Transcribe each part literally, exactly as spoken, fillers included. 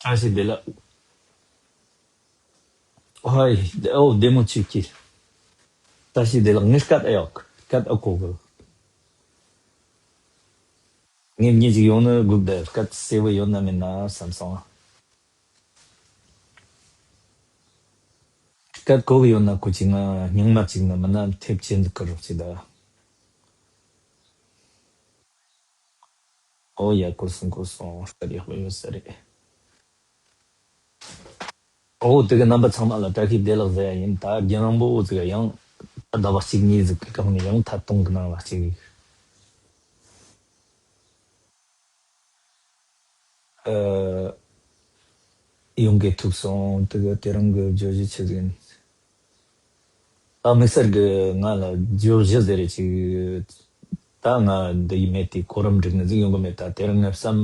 བཀྲ་ཤིས་བདེ་ལེགས། ཧོ་ཡ། ཨོ་བདེ་མོ་བྱེད་ཀྱི། བཀྲ་ཤིས་བདེ་ལེགས། ངས་སྐད་ཨེ་ཡོད། སྐད་ཨེ་གོ་གི། ངས་མྱི་ཞིག་ཡོང་ནི་སྒུག་བསྡད། སྐད་གསལ་བོ་ཡོད་ན་མེད་ན་བསམ་སོང་། སྐད་གོ་གི་ཡོད་ན་གོ་གི། ང་སྙིང་མ་གཅིག་ན་མིན་ན་ཐེབས་ཆེན་འདུག་གི་རོགས་བྱེད་ད། ཨོ་ཡ། གོ་སོང་གོ་སོང་། སྐད་ཡག་པོ་ཡོད་ས་རེད། ཨོ་དེ་གི་རྣམ་པ་ཚང་མ་ལ་བཀྲ་ཤིས་བདེ་ལེགས་ཟེར་ཡ་ཡིན། ད་རྒྱུན་རིང་པོ་ཟིག་ཡང་ཟླ་བ་གཅིག་གཉིས་ཟིག་གི་སྒང་ནས་ཡང་ཐད་གཏོང་གི་ནང་ལ་གཅིག་ཨ། ཡོང་གི་ཐུག་སོང་། དེ་གི་དེ་རིང་གི་བརྗོད་གཞི་ཆི་ཟིག་ཡིན། ད་དམིགས་བསལ་གི་ང་ལ་བརྗོད་གཞི་ཟེར་རེ་ཅིག་ད་ང་འདི་ཡི་མེད་དེ་གོ་རིམ་སྒྲིག་ནི་ཟིག་ཡོང་གི་མེད། ད་དེ་རིང་ངས་བསམ་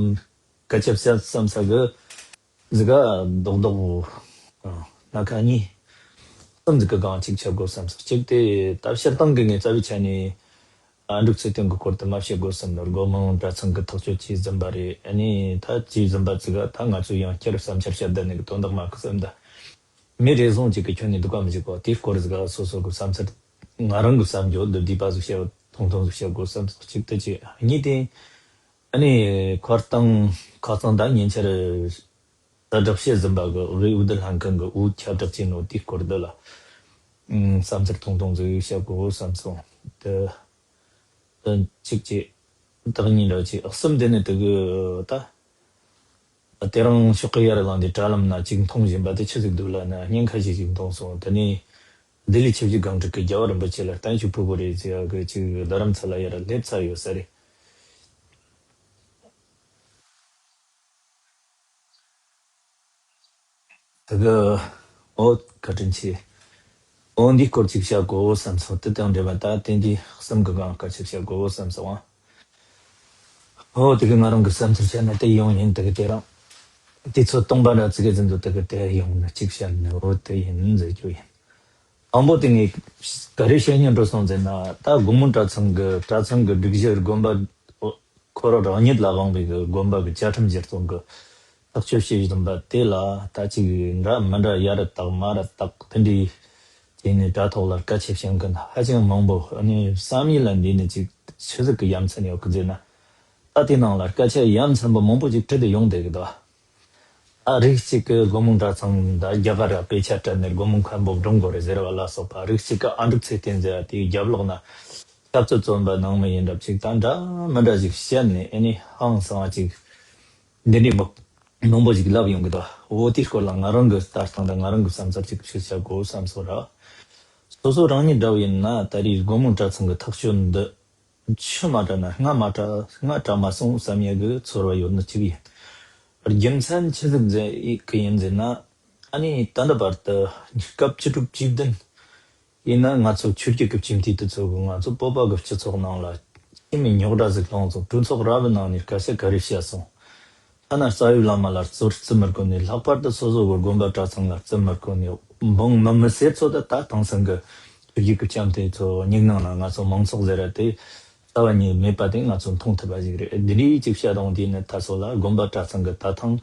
སྐད་ཆ་བཤད་བསམ་ས་གི་ཟིག་ག་རྡོག་རྡོག་སྣ་ཁ་གཉིས་གསུམ་ཟིག་གི་སྒང་ཅིག་བཤད་དགོས་བསམ་སོང་། གཅིག་དེ་ད་སྤྱིར་བཏང་གི་ངས་རྩ་བའི་ཆ་ནས་ཨ་འབྲུག་ཚེ་བརྟན་གི་སྐོར་དུ་མ་བཤད་དགོས་བསམ་ནོ། སྒོ་མང་གྲྭ་ཚང་གི་ཐག་གཅོད་ཇི་བཟུམ་པ་རེད། ཨ་ནི་ད་ཇི་བཟུམ་པ་ཟིག་ག་ད་ང་ཚོས་ཡང་བསྐྱར་བསམ་འཆར་བཤད་བསྡད་ནི་གི་དོན་དག་མ་གི་བསམ་ད། མི་རེ་ཟུང་གཅིག་གི་ཁྱོན་ནས་འདུག་ག་མི་འཇུག་གོ། དེའི་སྐོར་ཟིག་ག་སོ་སོ་གི་བསམ་ཚུལ་ང་རང་གི་བསམ་རྒྱུ་འདི་བསྡུས་པ་ཟིག་བཤད། ཐུང་ཐུང་ཟིག་བཤད་དགོས་བསམ་སོང་། གཅིག་དེ་གཅིག་གཉིས་དེ་ཨ་ནི་ཁོར་ཏང་ཁ་སང་ད་ཉིན་ཆར་ད་སྒྲོག་བཤད་ཟིན་པ་གི་རེ་འུ་དུ་ལྷན་ཁང་གི་འུ་ཁྱབ་བསྒྲགས་བྱས་ནོ། དེའི་སྐོར་འདི་ལ་ཨུམ་བསམ་ཚུལ་ཐུང་ཐུང་ཟིག་བཤད་དགོས་བསམ་སོང་། དེ་དོན་གཅིག་གཅིག་བདག་ཉིད་འདྲ་གཅིག་གསུམ་དེ་ནི་དེ་གི་ད། དེ་རིང་ཤོག་ཁག་ཡར་ལངས་ཏེ་དྲ་ལམ་ན་ཅིག་མཐོང་བཞིན་པ་དེ་ཆི་ཟིག་འདུག་ལབ་ན་སྙིང་ཁ་ཤས་ཤིག་མཐོང་སོང་། དེ་ནས་ལྡི་ལི་ཆུ་བཞི་སྒང་དྲུག་གི་རྒྱལ་བ་རིན་པོ་ཆེ་ལ་བརྟན་བཞུགས་ཕུལ་དགོས་རེད་ཟེར་ཡག་གི་ཅིག་རྡ་རམ་ས་ལ་ཡར་སླེབས་ཚར་ཡོད་ས་རེད། དེ་གི་ཨོ་བཀའ་དྲིན་ཆེ། ཨོ་འདིའི་སྐོར་ཅིག་བཤད་དགོས་བསམ་སོང་། དེ་དང་འབྲེལ་བ་ད་དེ་འདྲའི་གསུམ་གི་སྒང་སྐད་ཆ་བཤད་དགོས་བསམ་སོང་ཨ། ཨོ་དེ་གི་ང་རང་གི་བསམ་ཚུལ་བཤད་ན་དེ་ཡོང་ཡིན། དེ་གི་དེ་རང་དུས་ཚོད་སྟོང་པ་འདྲ་ཙི་གེ་ཟིན་འདུག་དེ་གི་དེ་ཡོང་ན་ཅིག་བཤད་ན་ཨོ་དེ་ཡིན་ཟེར་རྒྱུ་ཡིན། དང་པོ་དེ་ངས་ག་རེ་བཤད་སྙིང་འདོད་སོང་ཟེར་ན། ད་དགོན་མོ་གྲྭ་ཚང་གི་གྲྭ་ཚང་གི་སྒྲིག་གཞི་དགོན་པ་ཁོ་རང་རང་ཉིད་ལ་དབང་བའི་གི་དགོན་པ་གི་བཅའ་ཁྲིམས་གཞིར་བཟུང་གི་ཐག་གཅོད་བྱེད་བཞིན་པ་དེ་ལ་ད་ཅིག་འདྲ་མི་འདྲ་ཡ་རུ་དག་མ་རུ་དག་དེ་འདྲའི་བྱས་ནས་དྲ་ཐོག་ལ་སྐད་ཆ་བཤད་མཁན་ཧ་ཅང་མང་པོ། ཨ་ནི་བསམ་ཡུལ་ལ་འདི་ནི་ཅིག་ཆི་ཟིག་གི་ཡ་མཚན་ཡོད་གི་ཟེར་ན། ད་དེ་ནང་ལ་སྐད་ཆ་ཡ་མཚན་པོ་མང་པོ་ཅིག་དྲི་དེ་ཡོང་བསྡད་གི་འདུག་ཨ་རིགས་གཅིག་གི་སྒོ་མོ་གྲྭ་ཚང་ད་རྒྱ་གར་ར་དཔེ་ཆ་སྤྲད་ནས་སྒོ་མོ་མཁན་པོ་སྒྲུང་དགོས་རེད་ཟེར་བ་ལ་སོགས་པ། རིགས་གཅིག་གི་ཨ་འབྲུག་ཚེ་བརྟན་ཟེར་བ་དེའི་རྒྱབ་ལོགས་ན་ཆབ་སྲིད་བཙོན་པ་ནང་མི་ཡིན་འདྲ་ཅིག་ད་འདྲ་མི་འདྲ་ཅིག་བཤད་ནས། ཨ་ནི་ཧང་སང་བ་ཅིག་འདི་འདྲའི་མི་མང་པོ་ཅིག་ལབ་ཡོང་གི་འདུག་འོ་དེའི་སྐོར་ལ་ང་རང་གི་ལྟ་སྟངས་དང་ང་རང་གི་བསམ་ཚུལ་ཅིག་ཞིག་བཤད་དགོས་བསམ་སོང་ར། སོ་སོ་རང་ཉིད་འདྲ་བོ་ཡིན་ན་ད་རེས་སྒོ་མོ་གྲྭ་ཚང་གི་ཐག་གཅོད་འདི་ཆུ་མ་དྲག་ན་རྔ་མ་དྲག་རྔ་དྲག་མ་སོང་བསམ་ཡས་གི་ཚོར་བ་ཡོད་ནི་གཅིག་ཡིན། རྒྱུ་མཚན་ཆི་ཟིག་ཟེར་གི་ཡིན་ཟེར་ན། ཨ་ནི་ད་ལྟ་བར་དུ་སྐབས་བཅུ་དྲུག་བཅུ་བདུན་ཡིན་ན་ང་ཚོ་ཆོས་བརྒྱུད་ཀྱི་སྤྱི་འཐུས་དེ་ཚོ་གི་ང་ཚོ་བོད་པ་གི་སྤྱི་ཚོགས་ནང་ལ་ཁྱིམ་མི་རྙོག་དྲ་ཟིག་སློང་སོང་། གྲོས་ཚོགས་ར་བའི་ནང་ནས་སྐད་ཆ་ག་རེ་བཤད་སོང་། ཐ་ན་རྩ་བའི་བླ་མ་ལ་ཚུར་བརྩི་མི་དགོས་ནས། ལྷག་པར་དུ་སོ་སོ་གི་དགོན་པ་གྲྭ་ཚང་ལ་བརྩི་མི་དགོས་ནས། འབངས་མི་མི་སེར་ཚོ་ད་ད་དེང་སང་གི་ཆོས་བརྒྱུད་ཀྱི་བྱམས་བརྩེ་ཚོ་སྙིང་ནང་ན་ང་ཚོ་མང་ཚོགས་ཟེར་ར་དེ་རྩ་བ་ཉིད་མེད་པ་དེ་ང་ཚོ་མཐོང་ཐུབ་པ་ཞིག་རེད། འདི་འདྲའི་ཅིག་བཤད་སྟངས་དེ་ནི་ད་སོ་ལ་དགོན་པ་གྲྭ་ཚང་གི་ད་ཐེངས་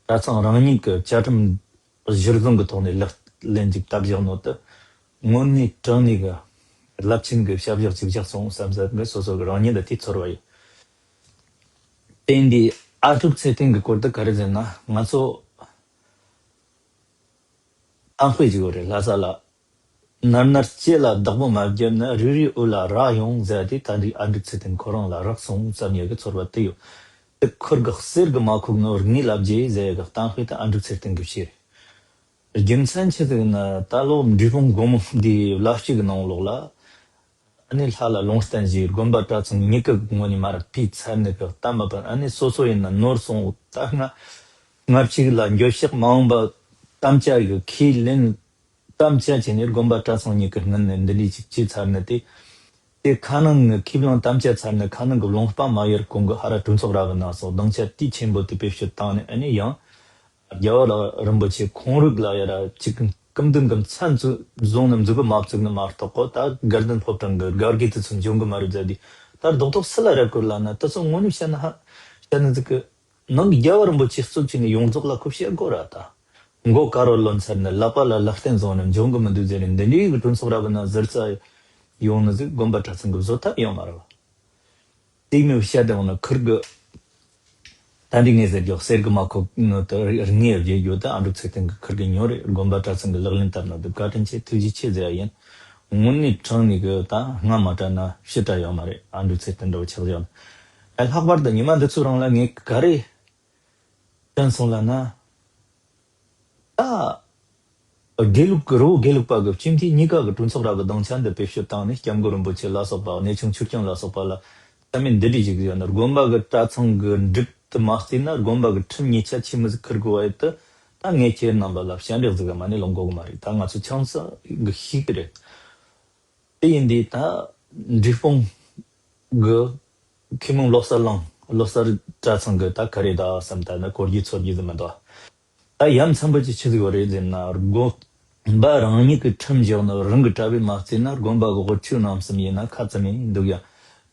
གྲྭ་ཚང་རང་ཉིད་ཀྱི་བཅའ་ཁྲིམས་གཞིར་བཟུང་གི་ཐོག་ནས་ལག་ལེན་ཅིག་བསྟར་བཞག་ནོ་དེ་དངོས་གནས་དྲང་གནས་ཀྱི་རླབས་ཆེན་གྱི་བྱ་བཞག་ཅིག་བཞག་སོང་བསམ་ས་གི་སོ་སོ་གི་རང་ཉིད་ལ་དེ་ཚོར་བ་ཡོད། དེ་འདི་ཨ་འབྲུག་ཚེ་བརྟན་གྱི་སྐོར་དུ་ག་རེ་ཟེར་ན། ང་ཚོ་གཏམ་དཔེ་ཅིག་ཡོད་རེད། ལྷ་ས་ལ་ནར་ནར་ལྕེ་ལ་བདག་པོ་མ་བརྒྱབ་ན་རུལ་རུལ་འོད་ལ་རག་ཡོང་ཟེར་དེ། ད་འདི་ཨ་འབྲུག་ཚེ་བརྟན་ཁོ་རང་ལ་རག་སོང་བསམ་ཡས་ཀྱི་ཚོར་བ་དེ་ཡོད། དེ་ཁུར་གི་གསེར་གི་མ་ཁུག་ནོ་རིག་གནས་ལ་བརྗེ་ཟེར་ཡས་ཀྱི་གཏམ་དཔེ་དེ་ཨ་འབྲུག་ཚེ་བརྟན་གྱི་བཤད་རེད། རྒྱུ་མཚན་ཆི་ཟིག་ན། ད་ལོ་འབྲས་སྤུངས་སྒོ་མོ་འདིའི་བླ་སྤྱི་གི་ནང་ལོགས་ལ་ཨ་ནི་ལྷ་ལ་ལུང་བསྟན་བཞེས། དགོན་པ་གྲྭ་ཚང་ཉིད་ཀྱི་ངོས་ནས་མར་ཕུད་ཚར་ནི་གི་གཏམ་མ་པར། ཨ་ནི་སོ་སོ་ཡིན་ན་ནོར་སོང་། ད་སྔ་སྔ་ཕྱི་ལ་འགྱོད་བཤགས་མ་འོངས་པ་དམ་བཅའ་གི་ཁས་ལེན་དམ་བཅའ་བྱས་ནས་དགོན་པ་གྲྭ་ཚང་ཉིད་ཀྱི་སྔུན་ནས་འདི་འདྲའི་ཅིག་བྱས་ཚར་ནི་དེ། དེ་ཁ་ནང་གི་ཁས་བླངས་དམ་བཅའ་ཚར་ནི་ཁ་ནང་གི་ལུང་པ་མ་ཡོར་གོང་གི་ཧ་ར་གྲོས་ཚོགས་ར་བའི་ནང་སོགས་སྡིངས་ཆ་དུས་ཆེན་པོ་དེ་བེད་སྤྱོད་བཏང་ནས། ཨ་ནི་ཡང་རྒྱལ་བ་རིན་པོ་ཆེ་ཁོང་རིགས་ལ་ཡ་ར་ཅིག་སྐུ་མདུན་གྱི་མཚན་ཚུ་བཟུང་ནས་མཛུབ་གུ་མ་བཙུགས་ནི་མ་གཏོགས་གོ། ད་དགའ་ལྡན་ཕོ་བྲང་གི་དགའ་དགེ་དེ་ཚོ་འཇོན་གི་མ་རེད་ཟེར་དུས། ད་རྡོག་རྡོག་སུ་ལ་རེ་བསྐུར་ལ་ན། དེ་ཚོ་དངོས་གནས་བཤད་ན་ཧ་བཤད་ན་ཟིག་གི་ནང་གི་རྒྱལ་བ་རིན་པོ་ཆེ་གཙོ་བྱས་ནས་ཡོངས་རྫོགས་ལ་ཁོ་བཤད་དགོས་ར་ད། མགོ་དཀར་བོ་ལོན་ཚར་ནས་ལག་པ་ལ་ལག་རྟེན་བཟུང་ནས་འཇོན་གི་མི་འདུག་ཟེར་ནས་འདི་འདྲའི་གི་གྲོས་ཚོགས་ར་བ་ན་ཟུར་ཙག་ཡོང་ནི་ཟིག་དགོན་པ་གྲྭ་ཚང་གི་བཟོ་ཐབས་ཡོད་མ་རེད་བ། དེ་མི་བཤད་དེ་འོང་ན་ཁུར་གི། ད་འདི་ངས་ཟེར་རྒྱུ་གསེར་གི་མ་ཁོག་ནི་དུ་རིག་ངེས་བརྗེད་རྒྱུ་དུ་ཨ་འབྲུག་ཚེ་བརྟན་གི་ཁུར་གི་ཉོ་རེད། དགོན་པ་གྲྭ་ཚང་གི་ལག་ལེན་བསྟར་ན་དུ་བཀའ་དྲིན་ཆེ་ཐུགས་རྗེ་ཆེ་ཟེར་ཡ་ཡིན། དངོས་གནས་དྲང་ནས་གི་ད་སྔ་མ་དྲན་ན་ཕྱི་དྲན་ཡོད་མ་རེད། ཨ་འབྲུག་ཚེ་བརྟན་འདྲ་བོ་ཆགས་བཞག་ན། ཨ་ལྷག་པར་དུ་ཉི་མ་འདི་ཚོ་རིང་ལ་ངས་ག་རེ་དྲན་སོང་ལབ་ན། ད། དགེ་ལུགས་ཀྱི་རི་བོ་དགེ་ལུགས་པ་གི་སྤྱི་འཐུས་གཉིས་ཀ་གི་གྲོས་ཚོགས་ར་གི་སྡིངས་ཆ་འདི་བེད་སྤྱོད་བཏང་ནས་སྐྱབས་མགོན་རིན་པོ་ཆེ་ལ་སོགས་པ་གནས་ཆུང་ཆོས་སྐྱོང་ལ་སོགས་པ་ལ་རྩ་མེད་འདི་འདྲ་ཞིག་ཡོད་ན། དགོན་པ་གི་གྲྭ་ཚང་གི་འགྲིག་ཏུ་མ་བརྩིས་ན་དགོན་པ་གི་ཁྲིམས་ཉེས་ཆད་ཆེ་མི་ཟིག་ཁུར་དགོས་པ་ཡོད་དུ། ད་ངས་ཁྱེད་རྣམ་པ་ལ་ཞལ་འདེབས་ཟིག་ག་མ་ནས་ལོང་དགོས་གི་མ་རེད། ད་ང་ཚོ་ཆང་ས་གི་ཤིག་གི་རེད། དེ་ཡིན་དུས་ད་འབྲས་སྤུངས་གི་མཁས་མང་བློ་གསལ་གླིང་བློ་གསལ་གྲྭ་ཚང་གི་ད་ག་རེ་ད་བསམ་ད་ན་གོ་རྒྱུ་ཚོར་རྒྱུ་ཟིག་མི་འདུག་ད་ཡ་མཚན་པོ་ཅིག་ཆི་ཟིག་ཡོད་རེད་ཟེར་ན། དགོན་པ་རང་ཉིད་ཀྱི་ཁྲིམས་བཞག་ནོ་རང་གི་གྲྭ་བས་མ་བརྩིས་ན་དགོན་པ་གི་དབུ་ཁྲིད་རྣམ་གསུམ་ཡིན་ན་ཁ་ཙམ་ཡིན་འདུག་ཡ།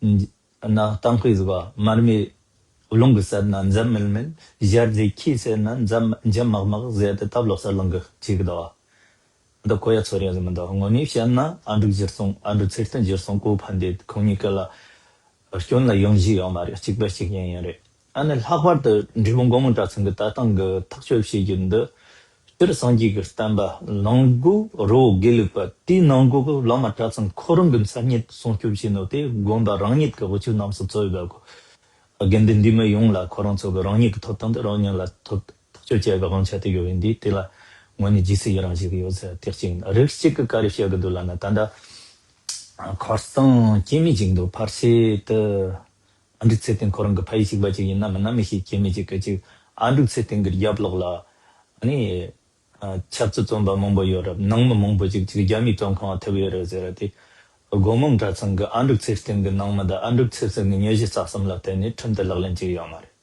ན་གཏམ་དཔེ་ཟིག་བ་མར་མེ་རླུང་གིས་བསད་ན་འཛམ་མིལ་མིལ། ཞལ་ཟས་ཁྱིས་བསད་ན་འཛམ་འཇམ་མག་མག་ཟེར་ཏེ་ད་བློ་གསལ་གླིང་གི་ཅིག་གི་ད་བ། འདི་གོ་ཡ་ཚོར་ཡ་ཟིག་མི་འདུག་དངོས་གནས་བཤད་ན་ཨ་འབྲུག་གཞིར་བཟུང་ཨ་འབྲུག་ཚེ་བརྟན་གཞིར་བཟུང་གོ་ཕན་དེ་ཁོང་གཉིས་ཀ་ལ་སྐྱོན་ལ་ཡོང་གཞི་ཡོད་མ་རེད། གཅིག་པ་གཅིག་རྐྱང་ཡིན་རེད། ཨ་ནི་ལྷག་པར་དུ་འབྲས་སྤུངས་སྒོ་མང་གྲྭ་ཚང་གི་ད་ཐེངས་གི་ཐག་གཅོད་བྱེད་རྒྱུ་འདི། སྤྱིར་སངས་རྒྱས་ཀྱི་བསྟན་པ་ནང་སྒོ་རི་བོ་དགེ་ལུགས་པ་དེའི་ནང་སྒོ་གི་བླ་མ་གྲྭ་ཚང་ཁོ་རང་གི་མཚན་ཉིད་སྲུང་སྐྱོབ་བྱེད་ནོ་དེ་དགོན་པ་རང་ཉིད་ཀྱི་དབུ་ཁྲིད་རྣམ་གསུམ་གཙོས་པའི་དགོན་སྡེ་འདི་མི་ཡོངས་ལ་ཁོ་རང་ཚོ་གི་རང་ཉིད་ཀྱི་ཐོབ་ཐང་དེ་རང་ཉིད་ལ་ཐོབ་ཐག་གཅོད་བྱེད་པའི་དབང་ཆ་དེ་ཡོད་པས་འདི་དེ་ལ་དངོས་གནས་རྗེས་སུ་ཡི་རང་ཞིག་ཡོད་ཟེར་དེ་གཅིག་ཡིན། རིགས་གཅིག་གི་བཀའ་རེ་བཤད་གི་འདུག་ལབ་ན། ད་ལྟ་ཁར་སང་སྐྱེ་མི་གཅིག་འདུག་ཕལ་ཆེར་དུ་ཨ་འབྲུག་ཚེ་བརྟན་ཁོ་རང་གི་ཕ་ཡུལ་གཅིག་པ་གཅིག་ཡིན་ན་མིན་ན་མི་ཤེས། སྐྱེ་མི་གཅིག་གི་གཅིག་ཨ་འབྲུག་ཚེ་བརྟན་གི་རྒྱབ་ལོགས་ལ་ཨ་ནི་ཆབ་སྲིད་བཙོན་པ་མང་པོ་ཡོད་རབས། ནང་མི་མང་པོ་གཅིག་གཅིག་རྒྱ་མིའི་བཙོན་ཁང་ཐེབས་ཡོད་རེད་ཟེར་ར་དེ། སྒོ་མང་གྲྭ་ཚང་གི་ཨ་འབྲུག་ཚེ་བརྟན་གི་ནང་མི་དང་ཨ་འབྲུག་ཚེ་བརྟན་གི་ཉེ་གཞི་རྩ་གསུམ་ལ་བརྟེན་ནས་ཁྲིམས་དེ་ལག་ལེན་བྱས་ཡོད་མ་རེད།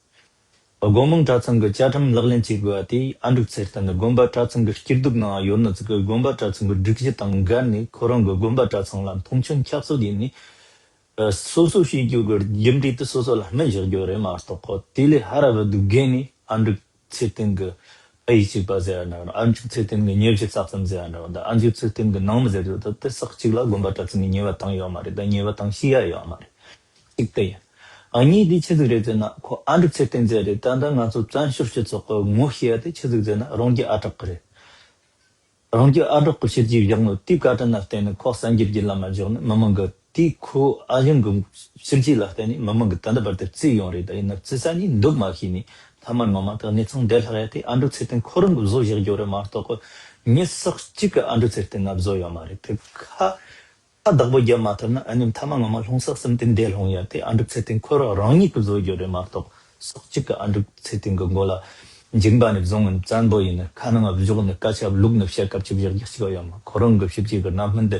སྒོ་མང་གྲྭ་ཚང་གི་བཅའ་ཁྲིམས་ལག་ལེན་བྱེད་དགོས་པ་དེས་ཨ་འབྲུག་ཚེ་བརྟན་ནི་དགོན་པ་གྲྭ་ཚང་གི་སྐྱིད་སྡུག་ནང་ཡོད་ནི་ཚོ་གི་དགོན་པ་གྲྭ་ཚང་གི་སྒྲིག་གཞི་དང་འགལ་ནས་ཁོ་རང་གི་དགོན་པ་གྲྭ་ཚང་ལ་མཐོང་ཆུང་ཁྱབ་གསོད་ཡིན་ནི། སོ་སོ་བྱེད་རྒྱུ་གི་རྒྱུ་འབྲས་དེ་སོ་སོ་ལ་སྨན་བཞག་རྒྱུ་རེད་མ་གཏོགས་ཁོ་དེ་ལས་ཧ་ར་བ་དུ་རྒན་ནི་ཨ་འབྲུག་ཚེ་བརྟན་གི་ཨ་ཡིག་གཅིག་པ་ཟེར་ཡ་འདྲ་བ། ཨ་འབྲུག་ཚེ་བརྟན་གི་ཉེ་གཞི་རྩ་གསུམ་ཟེར་ཡ་འདྲ་བ། ད་ཨ་འབྲུག་ཚེ་བརྟན་གི་ནང་མི་ཟེར་རྒྱུ་ད་དེ་ཟུར་གཅིག་ལ་དགོན་པ་གྲྭ་ཚང་གི་ཉེས་པ་བཏང་ཡོད་མ་རེད། ད་ཉེས་པ་བཏང་ཤེས་ཡ་ཡོད་མ་རེད། གཅིག་དེ་ཡིན། ཨ་གཉིས་དེ་ཆི་ཟིག་རེད་ཟེར་ན། ཁོ་ཨ་འབྲུག་ཚེ་བརྟན་ཟེར་རེད། ད་ལྟ་ང་ཚོ་བཙན་བྱོལ་སྤྱི་ཚོགས་ཀྱི་ངོ་ཤེས་ཡ་དེ་ཆི་ཟིག་ཟེར་ན་རང་རྒྱུད་ཨ་གྲགས་ཀྱི་རེད། རང་རྒྱུད་ཨ་གྲགས་ཀྱི་ཕྱི་རྒྱུད་བཞག་ནོ་དེའི་བཀའ་དྲིན་ལ་བརྟེན་ནས་ཁོ་གསར་འགྱུར་གྱི་ལམ་མ་བཞག་ནས་མི་མང་གི་དེའི་ཁོ་ཨ་གཞུང་གི་ཕྱི་རྒྱུད་ལ་བརྟེན་ནས་མི་མང་གི་ད་ལྟ་བར་དུ་བརྩིས་ཡོང་རེད། ད་ཡིན་ན་བརྩི་ས་ནི་འདུག་མ་ཤེས་ནས་ཐ་མ་ངོ་མ་དེ་གནས་ཚང་བདེ་ལྷག་ཡ་དེ་ཨ་འབྲུག་ཚེ་བརྟན་ཁོ་རང་གི་བཟོ་བཞག་རྒྱུ་རེད་མ་གཏོགས་མི་ཟུར་གཅིག་གི་ཨ་འབྲུག་ཚེ་བརྟན་ན་བཟོ་ཡོད་མ་རེད། དེ་ཁ་ཁ་བདག་པོ་རྒྱབ་མ་ཐུབ་ན་ཨ་ནི་ཐ་མ་ངོ་མ་ལྷུང་ས་གསུམ་དེ་འདས་ལྷུང་ཡ་དེ་ཨ་འབྲུག་ཚེ་བརྟན་ཁོ་རང་རང་ཉིད་ཀྱིས་བཟོ་རྒྱུ་རེད་མ་གཏོགས་ཟུར་གཅིག་གི་ཨ་འབྲུག་ཚེ་བརྟན་གྱི་མགོ་ལ་མཇིང་པ་ནས་བཟུང་ངམ་བཙན་པོ་ཡིན་ན་ཁ་ནང་ང་བཞོག་ནས་སྐད་ཆ་བླུགས་ནས་བཤད་སྐབས་ཅིག་བཞག་རྒྱུ་གཅིག་ཡོད་མ། ཁོ་རང་གི་ཞིབ་ཅིག་གི་རྣམ་སྨིན་དེ་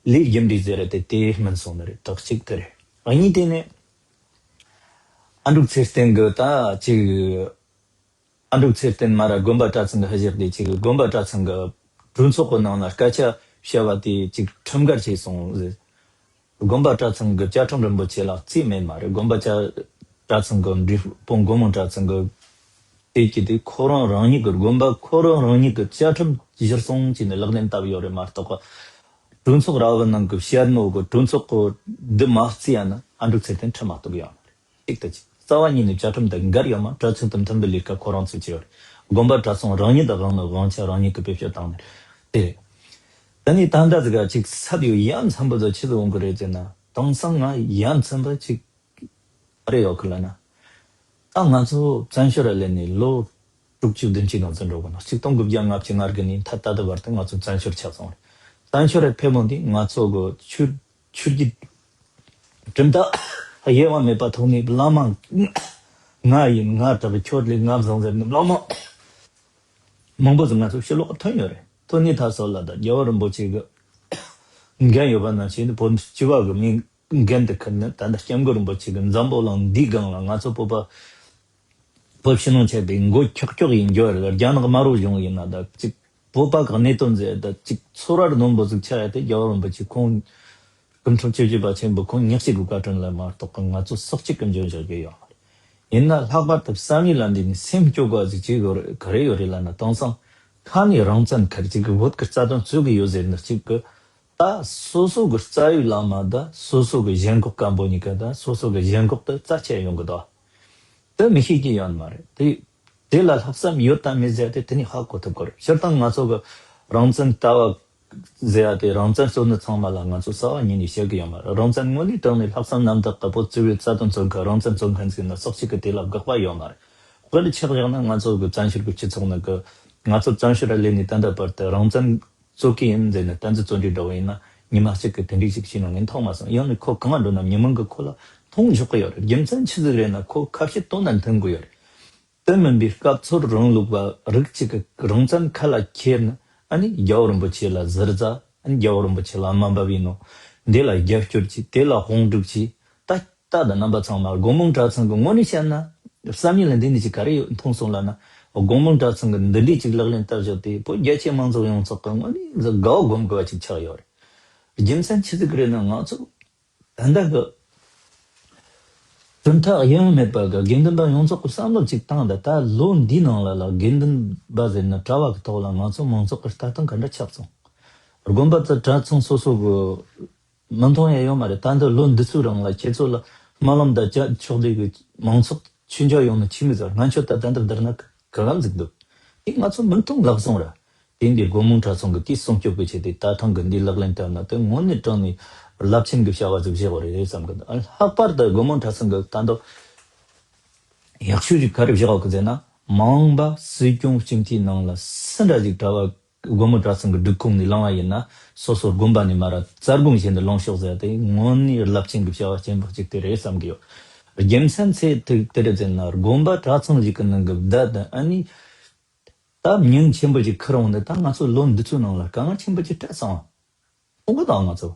ལས་རྒྱུ་འབྲས་ཟེར་ར་དེ་དེ་སྨིན་སོང་ནི་རེད། དག་གཅིག་དེ་རེད། གཉིས་དེ་ནས་ཨ་འབྲུག་ཚེ་བརྟན་གྱི་ད་ཅིག་ཨ་འབྲུག་ཚེ་བརྟན་མ་ར་དགོན་པ་གྲྭ་ཚང་གི་ཧ་ཞིག་དེ་ཅིག་དགོན་པ་གྲྭ་ཚང་གི་གྲོས་ཚོགས་ཀྱི་ནང་ལ་སྐད་ཆ་བཤད་པ་དེ་ཅིག་ཁྲིམས་འགལ་བྱས་སོང་ཟེར། དགོན་པ་གྲྭ་ཚང་གི་བཅའ་ཁྲིམས་རིན་པོ་ཆེ་ལ་རྩིས་མེད་མ་རེད། དགོན་པ་བཅའ་གྲྭ་ཚང་གི་འབྲས་སྤུངས་སྒོ་མང་གྲྭ་ཚང་གི་དེ་གྱི་དེ་ཁོ་རང་རང་ཉིད་ཀྱི་དགོན་པ་ཁོ་རང་རང་ཉིད་ཀྱི་བཅའ་ཁྲིམས་གཞིར་བཟུང་བྱས་ནས་ལག་ལེན་བསྟར་ཡོད་རེད་མ་གཏོགས་གྲོས་ཚོགས་ར་བ་ནང་གི་བཤད་ནོ་གི་གྲོས་ཚོགས་གི་འདི་མ་རྩིས་ཡ་ན་ཨ་འབྲུག་ཚེ་བརྟན་ཁྲིམས་མ་གཏོགས་ཡོད་མ་རེད། གཅིག་དང་གཅིག་རྩ་བ་ཉིད་ནས་བཅའ་ཁྲིམས་དང་འགལ་ཡོད་མ། གྲྭ་ཚང་དང་མཐུན་པའི་ལས་ཀ་ཁོ་རང་ཚོས་བྱས་ཡོད་རེད། དགོན་པ་གྲྭ་ཚང་རང་ཉིད་དང་དབང་ནི་དབང་ཆ་རང་ཉིད་ཀྱིས་བེད་སྤྱོད་བཏང་ནས་དེ་རེད། ད་ནི་ད་ལྟ་ཟིག་ག་ཅིག་ཚབ་ཡོད་ཡ་མཚན་པོ་ཚོ་ཆི་ཟིག་འོང་གི་རེད་ཟེར་ན་དེང་སང་ང་ཡ་མཚན་པ་ཅིག་ཨ་རེ་ཡོད་གི་ལ་ན། ད་ང་ཚོ་བཙན་བྱོལ་ར་ལས་ནས་ལོ་དྲུག་ཅུ་བདུན་ཅུ་ནང་ཚུད་འགྲོ་གི་ན། ཆིག་སྟོང་དགུ་བརྒྱ་ལྔ་བཅུ་ང་དགུ་ནས་ད་ད་ལྟ་བར་དུ་ང་ཚོ་བཙན་བྱོལ་ཆགས་སོང་རེད། བཙན་བྱོལ་ར་ཕེབས་འོང་དུས་ང་ཚོ་གི་ཆོས་ཆོས་བརྒྱུད་གྲུབ་མཐའ་དབྱེ་བ་མེད་པ་ཐོག་ནས་བླ་མ་ང་ཡིན་ང་གྲགས་ཁྱོད་ལས་ང་བཟང་ཟེར་ནས་བླ་མ་མང་པོ་ཟིག་ང་ཚོ་ཕྱི་ལོགས་ཐོན་ཡོད་རེད། ཐོན་ནས་ད་སོགས་ལ་ད་རྒྱལ་བ་རིན་པོ་ཆེ་གི་འགན་ཡོད་པ་ནང་བཞིན་བོད་སྤྱི་བ་གི་མི་འགན་དུ་འཁུར་ནས་ད་ལྟ་སྐྱབས་མགོན་རིན་པོ་ཆེ་གི་འཛམ་བུ་གླིང་འདིའི་སྒང་ལ་ང་ཚོ་བོད་པ་བོད་ཕྱི་ནང་ཆགས་པའི་མགོ་འཁྱོག་འཁྱོག་ཡིན་རྒྱུ་རེད། རྒྱ་ནག་དམར་པོ་གཞུང་ཡིན་ན་ད་ཅིག་བོད་པ་གི་གནད་དོན་ཟེར་ད་ཅིག་ཚོར་བ་རྣོན་པོ་ཟིག་ཆགས་ཡ་དེ་རྒྱལ་བ་རིན་པོ་ཆེ་ཁོང་སྐུ་ཕྲེང་བཅུ་བཞི་པ་ཆེན་པོ་ཁོང་ཉག་གཅིག་གི་བཀའ་དྲིན་ལ་མ་གཏོགས་ང་ཚོ་སུ་གཅིག་གིས་འཇོན་བཞག་གི་ཡོད་མ་རེད། ཡིན་ན་ལྷག་པར་དུ་བསམ་ཡུལ་ལ་འདི་ནི་སེམས་སྐྱོ་དགོས་ཟིག་ཅིག་ཡོད་རེད། ག་རེ་ཡོད་རེད་ལབ་ན། དེང་སང་ཁ་ནས་རང་བཙན་ཁར་ཅིག་གི་བོད་ཀྱི་རྩ་དོན་རྩོད་གི་ཡོད་ཟེར་ནི་ཅིག་གི། ད་སོ་སོ་གི་རྩ་བའི་བླ་མ་དང་སོ་སོ་གི་ཞེན་ཁོག་སྐམ་པོ་གཉིས་ཀ་དང་སོ་སོ་གི་ཞེན་ཁོག་དེ་རྩ་ཆད་ཡོང་གི་འདུག་དེ་མི་ཤེས་ཀྱི་ཡོད་མ་རེད། དེ་དེ་ལ་ལྷག་བསམ་ཡོད་དམ་མེད་ཟེར་ཏེ་དེ་ནི་ཧ་གོ་ཐུབ་དགོས་རེད། སྤྱིར་བཏང་ང་ཚོ་གི་རང་བཙན་ལྟ་བ་ཟེར་ཡ་དེ། རང་བཙན་རྩོད་ནི་ཚང་མ་ལ་ང་ཚོ་རྩ་བ་ཉིད་ནས་བཤད་གི་ཡོད་མ་རེད། རང་བཙན་དངོས་གནས་དྲང་ནས་ལྷག་བསམ་རྣམ་དག་གི་བོད་སྤྱི་བའི་རྩ་དོན་རྩོད་མཁན། རང་བཙན་རྩོད་མཁན་ཟེར་ན་སོག་ཅིག་གི་དེ་ལ་དགག་པ་ཡོད་མ་རེད། དཔེར་ཆ་བཞག་ན་ང་ཚོ་གི་བཙན་བྱོལ་གི་སྤྱི་ཚོགས་ནང་གི། ང་ཚོ་བཙན་བྱོལ་ལ་སླེབས་ནས་ད་ལྟ་བར་དུ་རང་བཙན་རྩོད་ཀྱི་ཡིན་ཟེར་ནས་གཏན་ཚིགས་བརྩོན་འགྲུས་འདྲ་བོ་ཡིན་ན་ཉི་མ་གཅིག་གི་དེ་འདྲའི་ཞིག་བྱས་ན་ངས་མཐོང་མ་སོང་། ཡང་ན་ཁོ་གང་འགྲོ་ན་མི་མང་གི་ཁོ་ལ་མཐོང་འཇོག་གི་ཡོད་རེད། རྒྱུ་མཚན་ཆི་ཟིག་རེད་ན་ཁོ་ཁ་བཤད་བཏོན་ན་མཐུན་གི་ཡོད་རེད། དེ་མིན་པའི་སྐབས་འཚོལ་རིང་ལུགས་པ་རིགས་གཅིག་གི་རང་བཙན་ཁ་ལ་འཁྱེར་ནས། ཨ་ནི་རྒྱལ་བ་རིན་པོ་ཆེ་ལ་ཟུར་ཟ། ཨ་ནི་རྒྱལ་བ་རིན་པོ་ཆེ་ལ་དམའ་འབེབས་ཡིན་ནོ། འདི་ལ་རྒྱབ་སྐྱོར་གྱིས། དེ་ལ་དཔུང་སྒྲིག་གྱིས། ད་ད་ད་རྣམ་པ་ཚང་མ་སྒོ་མང་གྲྭ་ཚང་གི་ངོས་ནས་བཤད་ན། བསམ་ཡུལ་ལ་འདི་ནས་ཅིག་ག་རེ་ཡོད་མཐོང་སོང་ལབ་ན། སྒོ་མང་གྲྭ་ཚང་གི་འདི་འདྲའི་ཅིག་ལག་ལེན་བསྟར་བཞག་དེ་བོད་རྒྱ་ཆེ་མང་ཚོགས་ཡོངས་རྫོགས་གི་ངོས་ནས་དགའ་བ་སྒོམ་དགོས་པ་ཅིག་ཆགས་ཡོད་རེད། རྒྱུ་མཚན་ཆི་ཟིག་རེད་ན། ང་ཚོ་ད་ལྟ་གི་གྲུབ་མཐའ་གཡེང་མེད་པ་གི་དགེ་འདུན་པ་ཡོངས་རྫོགས་ཀྱི་བསམ་བློ་ཅིག་བཏང་། ད་ད་ལོ་འདིའི་ནང་ལ་ལ་དགེ་འདུན་པ་ཟེར་ན་གྲྭ་བ་གི་ཐོག་ལ་ང་ཚོ་མང་ཚོགས་ཀྱི་ལྟ་སྟངས་ག་འདྲ་ཆགས་སོང་། དགོན་པ་དང་གྲྭ་ཚང་སོ་སོ་གི་མི་མཐོང་ཡ་ཡོད་མ་རེད། ད་འདི་ལོ་འདི་ཚོའི་རིང་ལ་ཁྱེད་ཚོ་ལ་སྨོན་ལམ་དང་བཅའ་ཆོག་ལས་ཀྱི་མང་ཚོགས་ཆོས་འབྱོར་ཡོང་ནི་ཆི་མི་ཟེར། ང་ཚོ་ད་ད་འདི་བསྡུར་ན་ག་ག་གམ་ཟིག་འདུག་དེ་ང་ཚོ་མི་མཐོང་ལག་སོང་ར། དེ་འདི་སྒོ་མང་གྲྭ་ཚང་གི་དེའི་སྲུང་སྐྱོབ་ཀྱི་ཆེད་དུ་ད་ཐེངས་གི་འདི་ལག་ལེན་བསྟར་ན་དེ་དངོས་གནས་དྲང་ནས་རླབས་ཆེན་གྱི་བྱ་བ་ཟིག་བྱེད་དགོས་རེད་བསམ་གི་འདུག་ལྷག་པར་དུ་སྒོ་མང་གྲྭ་ཚང་གི་ད་འདི་ཡག་ཤོས་ཅིག་ག་རེ་བཞག་གི་ཟེར་ན། མ་འོངས་པ་སྲིད་སྐྱོང་སྤྱི་འཐུས་ནང་ལ་སུ་འདྲ་ཞིག་གྲྭ་བ་སྒོ་མོ་གྲྭ་ཚང་གི་སྒྲིག་ཁོངས་ནས་ལངས་པ་ཡིན་ན། སོ་སོ་དགོན་པ་ནས་མར་རྩ་དགོངས་བཞེས་ནས་ལངས་ཤོག་ཟེར་ཏེ། དངོས་གནས་རླབས་ཆེན་གྱི་བྱ་བ་ཆེན་པོ་གཅིག་དེ་རེད་བསམ་གི་ཡོད། རྒྱུ་མཚན་ཚེ་དེ་དེ་རེད་ཟེར་ན། དགོན་པ་གྲྭ་ཚང་ཞིག་གི་ནང་གི་བདག་དང་ཨ་ནི་ད་མྱིང་ཆེན་པོ་ཞིག་ཁུར་འོང་ནས། ད་ང་ཚོ་ལོ་འདི་ཚོའི་ནང་ལ་དཀའ་ངལ་ཆེན་པོ་ཅིག་འཕྲད་སོང་། ཁོང་གི་དང་ང་ཚོ།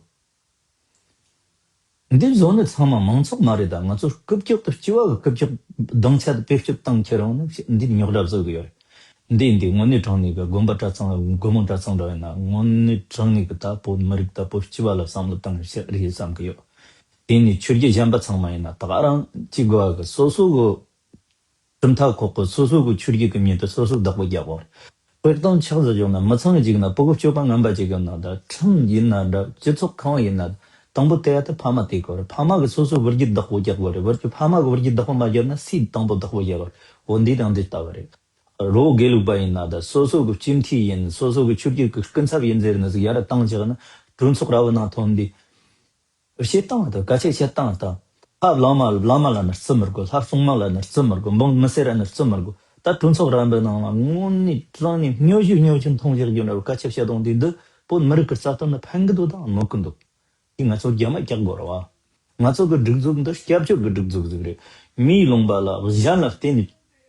འདི་བཟོ་ནི་ཚང་མ་མང་ཚོགས་མ་རེད། ད་ང་ཚོ་རྐུབ་ཀྱོག་ཏུ་སྤྱི་བ་གི་རྐུབ་ཀྱོག་སྡིངས་ཆ་དེ་བེད་སྤྱོད་བཏང་ཁྱེར་འོང་ནི་འདི་རྙོག་དྲ་བཟོ་གི་ཡོད་རེད། འདི་འདི་དངོས་གནས་དྲང་གནས་གི་དགོན་པ་གྲྭ་ཚང་སྒོ་མོ་གྲྭ་ཚང་འདྲ་ཡིན་ན། དངོས་གནས་དྲང་གནས་གི་ད་བོད་མི་རིགས་ད་བོད་སྤྱི་བ་ལ་བསམ་བློ་བཏང་ཤེས་རེད་བསམ་གི་ཡོད། དེ་ནས་ཆོས་བརྒྱུད་གཞན་པ་ཚང་མ་ཡིན་ན་ད་ག་རང་གཅིག་དགོས་གི། སོ་སོ་གི་གྲུབ་མཐའ་ཁོག་གི། སོ་སོ་གི་ཆོས་བརྒྱུད་ཀྱི་མྱིང་དེ་སོ་སོ་བདག་པོ་རྒྱག་དགོས། དཔེར་བཏང་ཆགས་སུ་བཅུག་ན། མི་ཚང་གཅིག་ན་སྤུ་གུ་སྐྱོ་པ་ངན་པ་གཅིག་ཡིན་ན། ད་ཁྲིམས་ཡིན་ན་འདྲ། སྤྱི་ཚོགས་གང་བ་ཡིན་ན། དང་པོ་དེ་ཡ་དེ་ཕ་མ་དེ་དགོས་རེད། ཕ་མ་གི་སོ་སོའི་བུ་རྒྱུད་བདག་པོ་རྒྱག་དགོས་རེད། བུ་རྒྱུད་ཕ་མ་གི་བུ་རྒྱུད་བདག་པོ་མ་བརྒྱབ་ན་སུས་དང་པོ་བདག་པོ་རྒྱག་དགོས་རེད། འོ་འདི་དང་འདི་ལྟ་བུ་རེད། རོ་དགེ་ལུགས་པ་ཡིན་ན། ད་སོ་སོ་གི་སྤྱི་འཐུས་ཡིན། སོ་སོ་གི་ཆོས་བརྒྱུད་ཀྱི་སྐུ་ཚབ་ཡིན་ཟེར་ནི་ཟིག་ཡར་བཏང་བཞག་ན། གྲོས་ཚོགས་ར་བའི་ནང་ཐོན་དུས། བཤད་སྟངས་དང་སྐད་ཆ་བཤད་སྟངས་དང་། ལྷ་བླ་མ་བླ་མ་ལབ་ན་བརྩི་མི་དགོས། ལྷ་སྲུང་མ་ལབ་ན་བརྩི་མི་དགོས། འབངས་མི་སེར་ལབ་ན་བརྩི་མི་དགོས། ད་གྲོས་ཚོགས་ར་བའི་ནང་ལ་དངོས་གནས་དྲང་གནས་སྨྱོ་ཤུལ་སྨྱོ་ཤུལ་མཐོང་རྒྱུ་འདྲ་བོ་སྐད་ཆ་བཤད་སྟངས་དེ། འདི་བོད་མི་རིགས་ཀྱི་རྩ་དོན་ལ་ཕན་གི་འདུག་དང་གནོད་གི་འདུག་དེ་ང་ཚོ་རྒྱ་མ་རྒྱག་དགོས་རེད་བ། ང་ཚོ་གི་སྒྲིག་འཛུགས་འདི་སྐྱབས་བཅོལ་གི་སྒྲིག་འཛུགས་ཟིག་རེད། མིའི་ལུང་པ་ལ་གཞན་ལ་བརྟེན་ནས་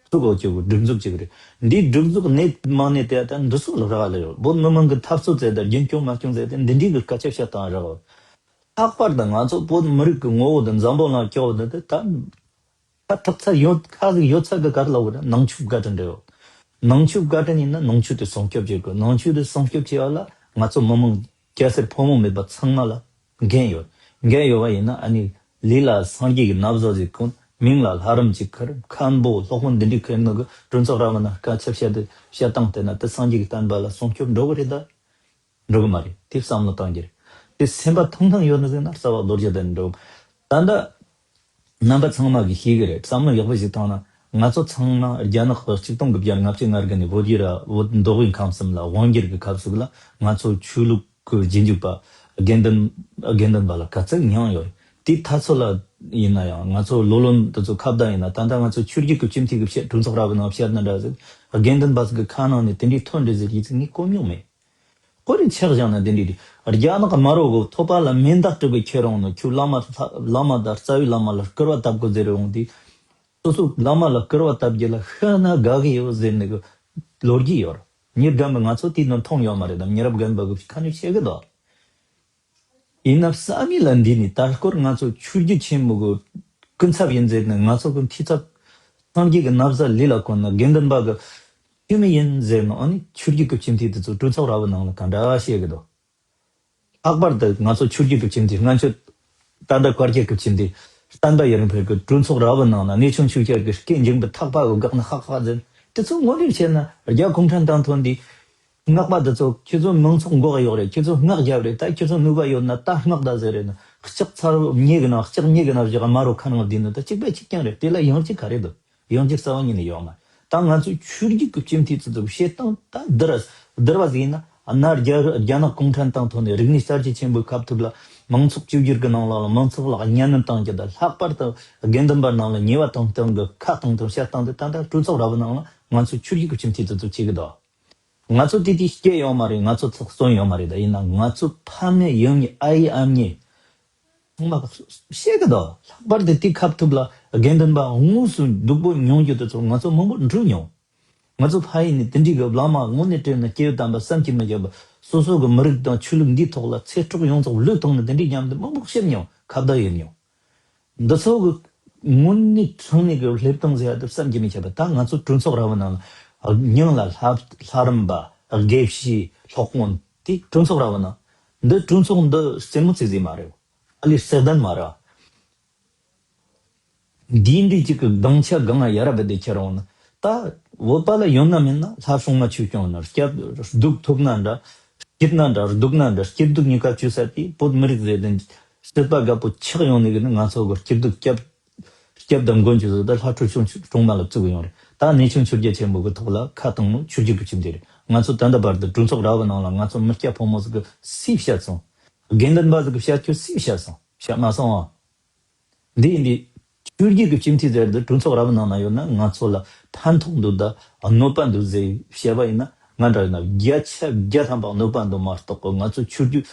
ཚུགས་ཡོད་ཀྱི་སྒྲིག་འཛུགས་ཅིག་རེད། འདིའི་སྒྲིག་འཛུགས་གནས་མ་གནས་དེ་ད་འདི་ཚོ་ལ་རག་ལས་ཡོད། བོད་མི་མང་གི་འཐབ་རྩོད་བྱས་ཏེ་རྒྱུན་སྐྱོང་མ་སྐྱོང་བྱས་ཏེ་འདི་འདྲའི་གི་སྐད་ཆ་བཤད་སྟངས་རག་ཡོད། ལྷག་པར་དུ་ང་ཚོ་བོད་མི་རིགས་ཀྱི་ངོ་བོ་དང་འཛམ་བུ་གླིང་སྐྱོ་བོ་འདི་དེ་ད་ད་ཐག་ཚ་ཡོད་ཁ་ཟིག་ཡོད་ཚད་གི་གར་ལ་བོ་ནང་ཆོས་བཀའ་དྲིན་འདྲ་ཡོད། ནང་ཆོས་བཀའ་དྲིན་ཡིན་ན་ནང་ཆོས་དེ་སྲུང་སྐྱོབ་བྱེད་དགོས། ནང་ཆོས་དེ་སྲུང་སྐྱོབ་བྱེད་པ་ལ་ང་ཚོ་མི་མང་སྐྱ་སེར་ཕོ་མོ་མེད་པ་ཚང་མ་ལ་འགན་ཡོད། འགན་ཡོད་པ་ཡིན་ན་ཨ་ནི་ལུས་ལ་སངས་རྒྱས་ཀྱི་ན་བཟའ་ཟིག་གོན། མིང་ལ་ལྷ་རམས་ཅིག་ཁུར། མཁན་པོ་སློབ་དཔོན་འདི་འདྲའི་ཁུར་ནི་གི་གྲོས་ཚོགས་ར་བ་ན་སྐད་ཆ་བཤད་དེ་བཤད་སྟངས་དེ་ན་དེ་སངས་རྒྱས་ཀྱི་བསྟན་པ་ལ་སྲུང་སྐྱོབ་འགྲོ་གི་རེད་ད། འགྲོ་གི་མ་རེད། དེ་བསམ་བློ་གཏོང་རྒྱུ་རེད། དེ་སེམས་པ་ཐང་ཐང་ཡོད་ནི་ཟིག་ན་རྩ་བ་ལོ་རྒྱུས་དེ་འགྲོ། ད་ལྟ་རྣམ་པ་ཚང་མ་གིས་ཤེས་གི་རེད། བསམ་བློ་ཡག་པོ་ཞིག་བཏང་ན། ང་ཚོ་ཚང་མ་རྒྱ་ནག་གི་ཆིག་སྟོང་དགུ་བརྒྱ་ལྔ་བཅུ་ང་དགུ་ནས་བོད་ཡུལ་ར་བོད་མདོ་དབུས་ཁམས་གསུམ་ལ་དབང་སྒྱུར་གི་སྐབས་སུ་ལ་ང་ཚོ་ཆོས་ལུགས་ཀྱི་རྗེས་འཇུག་པ་དགེ་འདུན་དགེ་འདུན་པ་ལ་ག་ཚད་མྱངས་ཡོད་རེད། དེའི་ཐ་ཚོད་ལ་ཡིན་ན་ཡང་ང་ཚོ་ལོ་ལོན་དེ་ཚོ་ཁ་བརྡ་ཡིན་ན། ད་ལྟ་ང་ཚོ་ཆོས་བརྒྱུད་ཀྱི་སྤྱི་འཐུས་ཀྱི་བཤད་གྲོས་ཚོགས་ར་བའི་ནང་བཤད་ན་འདྲ་ཟིག་དགེ་འདུན་པ་ཟིག་གི་ཁ་ནང་ནས་དེ་འདྲའི་ཐོན་འདྲ་ཟིག་ཡིན་ཚིག་ངས་གོ་མྱོང་མེད། ཁོ་རེ་ཆགས་བཞག་ན་དེ་འདྲའི་རེད། རྒྱ་ནག་དམར་པོ་གི་ཐོད་པ་ལ་མེ་མདའ་སྤྲད་པའི་ཁྱེར་འོང་ནི། ཁྱོད་བླ་མ་ལྷ་བླ་མ་དང་རྩ་བའི་བླ་མ་ལ་སྐུར་བ་བཏབ་དགོས་ཟེར་འོང་དུས། སོ་སོ་བླ་མ་ལ་སྐུར་བ་བཏབ་རྒྱུ་ལ་ཤི་ན་དགའ་གི་ཡོད་ཟེར་ནི་གི་ལོ་རྒྱུས་ཡོད་རེད། མྱི་རྒན་པ་ང་ཚོ་དེའི་ནང་མཐོང་ཡོད་མ་རེད་དམ། མྱི་རབས་རྒན་པ་གི་ཁ་ནས་བཤད་གི་འདུག་ཡིན་ན་བསམ་ཡུལ་ལ་འདི་ནི་ད་སྐོར་ང་ཚོ་ཆོས་བརྒྱུད་ཆེན་མོ་གི་སྐུ་ཚབ་ཡིན་ཟེར་ནས། ང་ཚོ་གི་འཐུས་ཚབ་སངས་རྒྱས་ཀྱི་ན་བཟའ་ལུས་ལ་གོན་ནས་དགེ་འདུན་པ་གི་འཐུས་མི་ཡིན་ཟེར་ནས། ཨ་ནི་ཆོས་བརྒྱུད་ཀྱི་སྤྱི་འཐུས་དེ་ཚོ་གྲོས་ཚོགས་ར་བའི་ནང་ལ་ག་འདྲ་བཤད་གི་འདུག་ལྷག་པར་དུ་ང་ཚོ་ཆོས་བརྒྱུད་ཀྱི་སྤྱི་འཐུས་སྔོན་ཆད་ད་ལྟ་བཀའ་བརྒྱུད་ཀྱི་སྤྱི་འཐུས་ བསྟན་པ་ཡར་འཕེལ་གི་གྲོས་ཚོགས་ར་བའི་ནང་ན་གནས་ཆུང་ཆོས་རྒྱལ་གི་སྐད་འཇིགས་པའི་ཐག་པ་གི་འགག་ན་ཧ་ཧ་ཟེར། དེ་ཚོ་ངོ་རེ་བྱས་ན་རྒྱ་གུང་ཁྲན་ཏང་ཐོན་དེ། སྔགས་པ་འདི་ཚོ་ཁྱེད་ཚོ་མང་ཚོགས་མགོ་གཡོག་རེད། ཁྱེད་ཚོ་སྔགས་རྒྱབ་རེད། ད་ཁྱེད་ཚོ་ནུས་པ་ཡོད་ན་ད་སྔགས་ད་ཟེར་རེད་ན་ལྕགས་ཚར་ཉེ་གི་ན་ལྕགས་ཉེ་གི་ན་བཞག་དམར་རོ་ཁ་ནང་བསྡུས་ན་ད་གཅིག་པ་གཅིག་རྐྱང་རེད། དེ་ལ་ཡང་གཅིག་ག་རེ་འདུག་ཡང་གཅིག་རྩ་བ་ཉིད་ནས་ཡོད་མ་རེད། ད་ང་ཚོས་ཆོས་བརྒྱུད་ཀྱི་སྤྱི་འཐུས་ཚོ་ཚོ་བཤད་སྟངས་ད་བསྡུར་བ་བསྡུར་བ་ཟིག་ཡིན་ན། ཨ་ན་རྒྱ་རྒྱ་ནག་གུང་ཁྲན་ཏང་ཐོག་ནས་རིག་གནས་གསར་བརྗེ་ཆེན་པོའི་ཁ་ཐུག་ལ་མང་ཚོགས་བཅོས་བསྒྱུར་གྱི་ནང་ལ་མང་ཚོགས་ལ་གཉའ་གནོན་བཏང་རྒྱུ་དང་ལྷག་པར་དུ་དགེ་འདུན་པ་ནང་ལ་ཉེས་པ་གཏོང་སྟངས་ཀྱི་ཁ་གཏོང་སྟངས་བཤད་སྟངས་དེ་ད་ལྟ་གྲོས་ཚོགས་ར་བའི་ནང་ལ་ང་ཚོས་ཆོས་བརྒྱུད་ཀྱི་སྤྱི་འཐུས་ཚོ་ཚོ་བྱེད་ཀྱི་འདུག་ང་ཚོ་དེ་དུས་སྐྱེས་ཡོད་མ་རེད། ང་ཚོ་ཚོགས་གསོན་ཡོད་མ་རེད། ད་ཡིན་ན་ང་ཚོ་ཕ་མེས་ཡུལ་མེས་ཨ་ཡེ་ཨ་མྱེས་ཚང་མ་བཤད་གི་འདུག་ལྷག་པར་དུ་དེ་ཁ་ཐུག་ལ་དགེ་འདུན་པ་དངོས་སུ་སྡུག་པོ་མྱོང་རྒྱུ་དེ་ཚོ་ང་ཚོ་མང་པོ་འགྲོ་མྱོང་། ང་ཚོ་ཕ་ཡུལ་ནས་དེ་འདྲའི་གི་བླ་མ་དངོས་གནས་དྲན་ན་སྐྱེ་བོ་དམ་པ་བསམ་གྱིས་མི་ཁྱབ་པ་སོ་སོ་གི་མི་རིགས་དང་ཆོས་ལུགས་འདིའི་ཐོག་ལ་ཚེ་སྲོག་ཡོངས་རྫོགས་བློས་བཏང་ནས་དེ་འདྲའི་མཉམ་དུ་མང་པོ་བཤད་མྱོང་། ཁ་བརྡ་ཡོད་མྱོང་། འདི་ཚོ་གི་དངོས་གནས་དྲང་གནས་ཀྱི་སླེབས་སྟངས་ཟེར་ཡ་དེ་བསམ་གྱིས་མི་ཁྱབ་པ། ད་ང་ཚོ་གྲོས་ཚོགས་ར་བའི་ནང་ལ་མྱིང་ལ་ལྷ་ལྷ་རམས་པ་དགེ་བཤེས་སློབ་དཔོན་དེ་གྲོས་ཚོགས་ར་བའི་ནང་འདི་གྲོས་ཚོགས་འདི་རྩེད་མོ་རྩེ་ཟིག་མ་རེད། ཨ་ལས་རྩེད་ལྡན་མ་རེད། འདིའི་འདྲའི་ཅིག་གི་སྡིངས་ཆ་སྒང་ང་ཡ་རབས་བསྡད་ཁྱེར་འོང་ན། ད་བོད་པ་ལ་ཡོད་ན་མེད་ན་ལྷ་སྲུང་མ་ཆོས་སྐྱོང་ན་སྐྱབས་སྡུག་ཐོབ་ན་འདྲ། སྐྱིད་ན་འདྲ་སྡུག་ན་འདྲ། སྐྱིད་སྡུག་གཉིས་ཀ་བཅོས་ས་དེ་བོད་མི་རིགས་ཟེར་དེ་སྲིད་པ་རྒད་པོ་ཆགས་ཡོང་ནས་གི་ནི་ང་ཚོ་གི་སྐྱིད་སྡུག་སྐྱབས་སྐྱབས་དང་མགོན་གྱི་བཟོ་ལྟ་ལྷ་ཁྲོ་ཆུང་སྲུང་མ་ལ་བཙུགས་ཡོང་རེད། ད་གནས་ཆུང་ཆོས་རྒྱལ་ཆེན་པོ་གི་ཐོག་ལ་ཁ་བཏང་ནོ་ཆོས་བརྒྱུད་ཀྱི་སྤྱི་འཐུས་རེད། ང་ཚོ་ད་ལྟ་བར་དུ་གྲོས་ཚོགས་ར་བའི་ནང་ལ་ང་ཚོ་མི་སྐྱ་ཕོ་མོ་ཟིག་གི་སུས་བཤད་སོང་། དགེ་འདུན་པ་ཟིག་གི་བཤད་རྒྱུ་སུས་བཤད་སོང་། བཤད་མ་སོང་ཨ། འདི་ཡིན་དུས། ཆོས་བརྒྱུད་ཀྱི་སྤྱི་འཐུས་ཟེར་དུས་གྲོས་ཚོགས་ར་བའི་ནང་ན་ཡོད་ན་ང་ཚོ་ལ་ཕན་ཐོགས་འདུག་ད་གནོད་པ་འདུག་ཟེར་བཤད་པ་ཡིན་ན་ང་འདྲ་ཡིན་ན་བརྒྱ་ཆ་བརྒྱ་ཐམ་པ་གནོད་པ་འདུག་མ་གཏོགས་གི་ང་ཚོ་ཆོས་བརྒྱུད་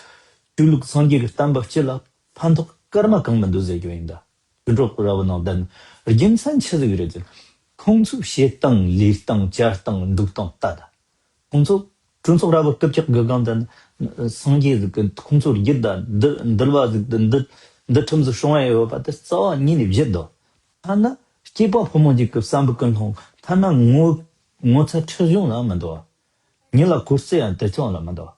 ཆོས་ལུགས་སངས་རྒྱས་ཀྱི་བསྟན་པ་སྤྱི་ལ་ཕན་ཐོགས་སྐར་མ་གང་མི་འདུག་ཟེར་རྒྱུ་ཡིན། ད་ཆོས་གྲོགས་ར་བའི་ནང་བསྡད་ན་རྒྱུ་མཚན་ཆི་ཟིག་རེད་ཟེར། ཁོང་ཚོའི་བྱེད་སྟངས་ལས་སྟངས་བྱ་སྟངས་འདུག་སྟངས་ལྟ་ད། ཁོང་ཚོ་གྲོས་ཚོགས་ར་བ་སྐུ་ཕྱག་གི་སྒང་དུ་སངས་རྒྱས་ཟིག་གི་ཁོང་ཚོར་རྒྱུད་དང་འདུལ་འདུལ་བ་ཟིག་དང་འདུལ་འདུལ་ཁྲིམས་ཟིག་སྲུང་བ་ཡོད་པ་དེ་རྩ་བ་ཉིད་ནས་བརྗེད་དོ། ཐ་ན་སྐྱེས་པ་ཕོ་མོ་ཅིག་གི་བསམ་པ་ཀུན་སློང་ཐ་ན་ངོ་ངོ་ཚ་ཁྲེལ་གཞུང་ལ་མི་འདུག་ཉིད་ལ་གུས་བརྩི་ཡང་དེ་ཚོ་ལ་མི་འདུག་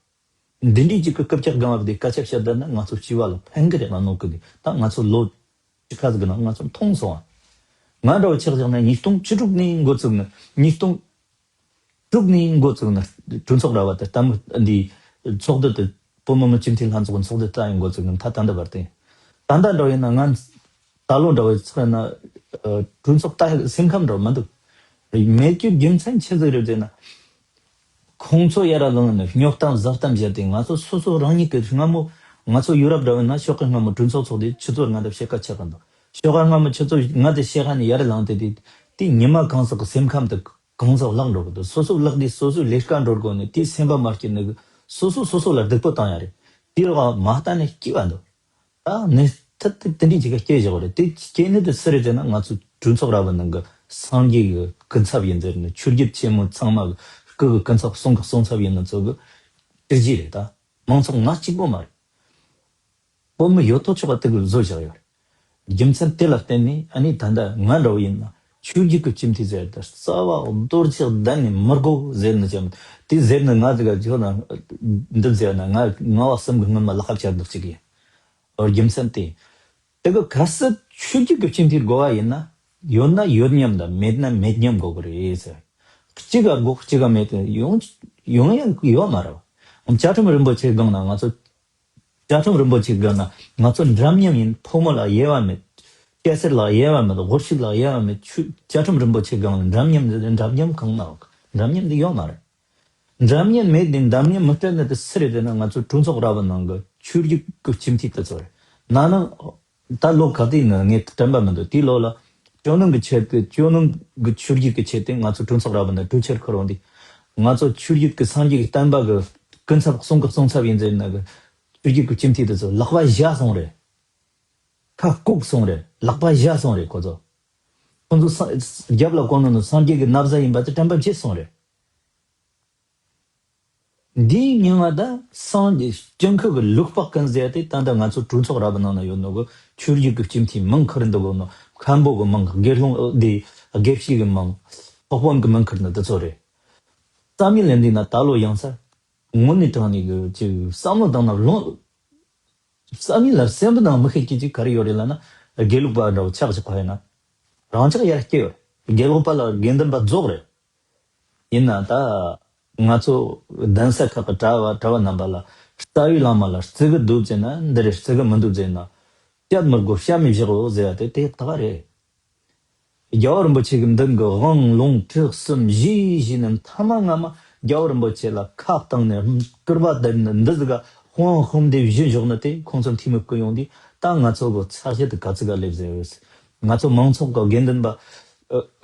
འདི་འདྲའི་ཅིག་གི་སྐུ་ཕྱག་སྒང་བ་དེ་སྐད་ཆ་བཤད་བསྡད་ན་ང་ཚོ་སྤྱི་བ་ལ་ཕན་གི་རེད་མ་གནང་གི་འདུག་ད་ང་ཚོ་ལོ་བཅུ་ཁ་ཟིག་གི་ནང་ང་ཚོ་མཐོང་སོང་ང་། ང་འདྲ་བ་ཆགས་བཞག་ན་ཉིས་སྟོང་བཅུ་དྲུག་ནས་འགོ་བཙུགས་ནས་ཉིས་སྟོང་དྲུག་ནས་འགོ་བཙུགས་ནས་གྲོས་ཚོགས་ར་བ་དེ་ལྟད་མོ་འདི་ཚོགས་འདུ་དེ་བོད་མི་མང་སྤྱི་འཐུས་ལྷན་ཚོགས་ཀྱི་ཚོགས་འདུ་ལྟ་ཡང་འགོ་བཙུགས་ནས་ད་ད་ལྟ་བར་དུ་ད་ལྟ་འདྲ་བ་ཡིན་ན་ང་ད་ལོ་འདྲ་བ་ཚོགས་ན་གྲོས་ཚོགས་ལྟ་སེམས་ཁམས་འདྲ་བ་མི་འདུག་མེད་རྒྱུ་རྒྱུ་མཚན་ཆི་ཟིག་རེད་ཟེར་ན། ཁོང་ཚོ་ཡར་ལངས་ནས་སྨྱོ་གཏམ་ཟ་གཏམ་བྱས་ཏེ་ང་ཚོ་སོ་སོ་རང་ཉིད་ཀྱི་སྔ་མོ་ང་ཚོ་ཡུ་རོབ་འདྲ་བ་ན་ཤོག་གི་སྔ་མོ་གྲོས་ཚོགས་ཚོགས་ཏེ་ཆུ་ཚོད་ལྔ་དང་ཕྱེད་ཀ་ཆགས་ཀྱི་འདུག་ཤོག་ག་སྔ་མོ་ཆུ་ཚོད་ལྔ་དང་ཕྱེད་ཀ་ནས་ཡར་ལངས་ཏེ་དེ་དེ་ཉི་མ་གང་ཟག་གི་སེམས་ཁམས་དེ་གང་ཟག་བརླག་འགྲོ་གི་འདུག་སོ་སོ་བརླག་དུས་སོ་སོའི་ལས་ཀ་འགྲོ་དགོས་ནས་དེའི་སེམས་པ་མ་སྐྱིད་ནས་སོ་སོ་སོ་སོ་ལ་སྡིག་པོ་བཏང་ཡ་རེད། དེའི་རོགས་མ་ལྟ་ནས་སྐྱིད་པ་འདུག་ད་ནས་ཐད་དེ་དེ་འདྲའི་ཅིག་ག་སྐྱེ་བཞག་པ་རེད། དེ་སྐྱེ་ནི་དེ་སུ་རེད་ཟེར་ན་ང་ཚོ་གྲོས་ཚོགས་ར་བའི་ནང་གི་སངས་རྒྱས་ཀྱི་སྐུ་ཚབ་ཡིན་ཟེར་ནས་ཆོས་བརྒྱུད་ཆེན་མོ་ཚང་མ་གི་སྐུ་གི་སྐུ་ཚབ་གསུང་གི་གསུང་ཚབ་ཡིན་ན་ཚོ་གི་དྲི་རྒྱུ་རེད། ད་མང་ཚོགས་ང་གཅིག་པོ་མ་རེད། བོད་མི་ཡོད་དོ་ཅོག་ག་དེ་གི་བཟོ་བཞག་ཡོད་རེད། རྒྱུ་མཚན་དེ་ལ་བརྟེན་ནས་ཨ་ནི་ད་ལྟ་ང་འདྲ་བོ་ཡིན་ན་ཆོས་བརྒྱུད་ཀྱི་སྤྱི་འཐུས་ཟེར་ད་རྩ་བ་རྡོ་རྗེ་གདན་ནས་མི་དགོ་ཟེར་ནས་ཀྱང་དེ་ཟེར་ནས་ང་ཟིག་ག་ཅོ་ན་འདི་ཟེར་ན་ང་ང་བ་གསུམ་གི་སྔོན་མ་ལག་པ་བཅར་འདུག་ཅིག་ཡིན། རྒྱུ་མཚན་དེ། དེ་གི་གལ་སྲིད་ཆོས་བརྒྱུད་ཀྱི་སྤྱི་འཐུས་དགོས་པ་ཡིན་ན། ཡོད་ན་ཡོད་མཉམ་དང་མེད་ན་མེད་མཉམ་དགོས་ཀྱི་རེད་ཟེར། གཅིག་ག་དགོས་གཅིག་ག་མེད་དེ་ཡོང་ཡོང་ཡང་ཡོད་མ་རེད། བཅའ་ཁྲིམས་རིན་པོ་ཆེ་སྒང་ན་ང་ཚོ། བཅའ་ཁྲིམས་རིན་པོ་ཆེ་སྒང་ན་ང་ཚོ་འདྲ་མཉམ་ཡིན། ཕོ་མོ་ལ་དབྱེ་བ་མེད། སྐྱ་སེར་ལ་དབྱེ་བ་མེད། དབུལ་ཕྱུག་ལ་དབྱེ་བ་མེད། ཆོས་བཅའ་ཁྲིམས་རིན་པོ་ཆེ་སྒང་ལ་འདྲ་མཉམ་འདྲ་མཉམ་གང་ན་འདྲ་མཉམ་དེ་ཡོད་མ་རེད། འདྲ་མཉམ་མེད་དེ་འདྲ་མཉམ་མི་སྤྲད་ན་དེ་སུ་རེད་ཟེར་ན་ང་ཚོ་གྲོས་ཚོགས་ར་བའི་ནང་གི་ཆོས་བརྒྱུད་ཀྱི་སྤྱི་འཐུས་དེ་ཚོ་རེད། ན་ནིང་ད་ལོ་ག་དུས་ནས་ངས་དྲན་པ་མི་འདུག་དེའི་ལོ་ལ་ཇོ་ནང་གི་ཆེད་དུ་ཇོ་ནང་གི་ཆོས་བརྒྱུད་ཀྱི་ཆེད་དུ་ང་ཚོ་གྲོས་ཚོགས་ར་བའི་ནང་གྲོས་འཆར་འཁུར་འོང་དུས། ང་ཚོ་ཆོས་བརྒྱུད་ཀྱི་སངས་རྒྱས་ཀྱི་བསྟན་པ་གི་སྐུ་ཚབ་གསུང་གི་གསུང་ཚབ་ཡིན་ཟེར་ན་གི་ཆོས་བརྒྱུད་ཀྱི་སྤྱི་འཐུས་དེ་ཚོ་ལག་པ་བཞག་སོང་རེད། ཁ་ལྐོག་སོང་རེད། ལག་པ་བཞག་སོང་རེད་ཁོ་ཚོ། ཁོ་ཚོ་སངས་རྒྱབ་ལ་བསྐོར་ནས་སངས་རྒྱས་ཀྱི་ན་བཟའ་ཡིན་པ་དེ་དྲན་པ་བརྗེད་སོང་རེད། འདིའི་མྱིང་ང་ད་སངས་རྒྱས་སྤྱི་འཁོར་གྱི་ལུག་པགས་ཀུན་ཟེར་ཏེ་ད་ལྟ་ང་ཚོ་གྲོས་ཚོགས་ར་བའི་ནང་ན་ཡོད་ནོ་གི་ཆོས་བརྒྱུད་ཀྱི་སྤྱི་འཐུས་མིང་ཁུར་འདུག་གོ་ནོ། མཁན་པོ་གི་མིང་། དགེ་སློང་འདི་དགེ་བཤེས་ཀྱི་མིང་། སློབ་དཔོན་གྱི་མིང་ཁུར་ནི་འདི་ཚོ་རེད། རྩ་མེད་ལ་འདི་ན་ད་ལོ་ཡང་སར་དངོས་གནས་དྲང་གནས་ཀྱི་ཅིག་བསམ་བློ་བཏང་ན་ལོང་། རྩ་མེད་ལ་སེམས་པ་ནང་མི་ཤེས་ཀྱི་ཅིག་ག་རེ་ཡོད་རེད་ལབ་ན། དགེ་ལུགས་པ་འདྲ་བོ་ཆགས་ཆགས་པ་ཡིན་ན། རང་ཅག་ཡར་སྐྱེ་བར་དགེ་ལུགས་པ་ལ་དགེ་འདུན་པ་རྫོགས་རེད། ཡིན་ན་ད་ང་ཚོ་གདན་ས་ཁག་གི་གྲྭ་བ་གྲྭ་བ་རྣམ་པ་ལ་རྩ་བའི་བླ་མ་ལ་བརྩི་གི་འདུག་ཟེར་ན་འདི་རེད། བརྩི་གི་མི་འདུག་ཟེར་ན་བཤད་མི་དགོས། བཤད་མི་བཞག་རོགས་ཟེར་བ་དེ་དེ་ད་ག་རེད། རྒྱལ་བ་རིན་པོ་ཆེ་གི་མདུན་གི་དབང་ལུང་ཁྲིད་གསུམ་བཞེས་བཞེས་ནས་མཐའ་མ་སྔ་མ་རྒྱལ་བ་རིན་པོ་ཆེ་ལ་ཁ་བཏང་ནས་སྐུར་བ་བཏབ་ནས་འདི་ཟིག་ག་དཔང་ཧོམ་དེ་བཞིན་བཞག་ནི་དེ་ཁོང་ཚོ་འཐུས་མི་བསྐོ་ཡོང་དུས་ད་ང་ཚོ་གི་ཚ་ཞེ་དེ་ག་ཚོད་ག་སླེབས་ཟེར་བས། ང་ཚོ་མང་ཚོགས་ཀྱི་དགེ་འདུན་པ། ཨ།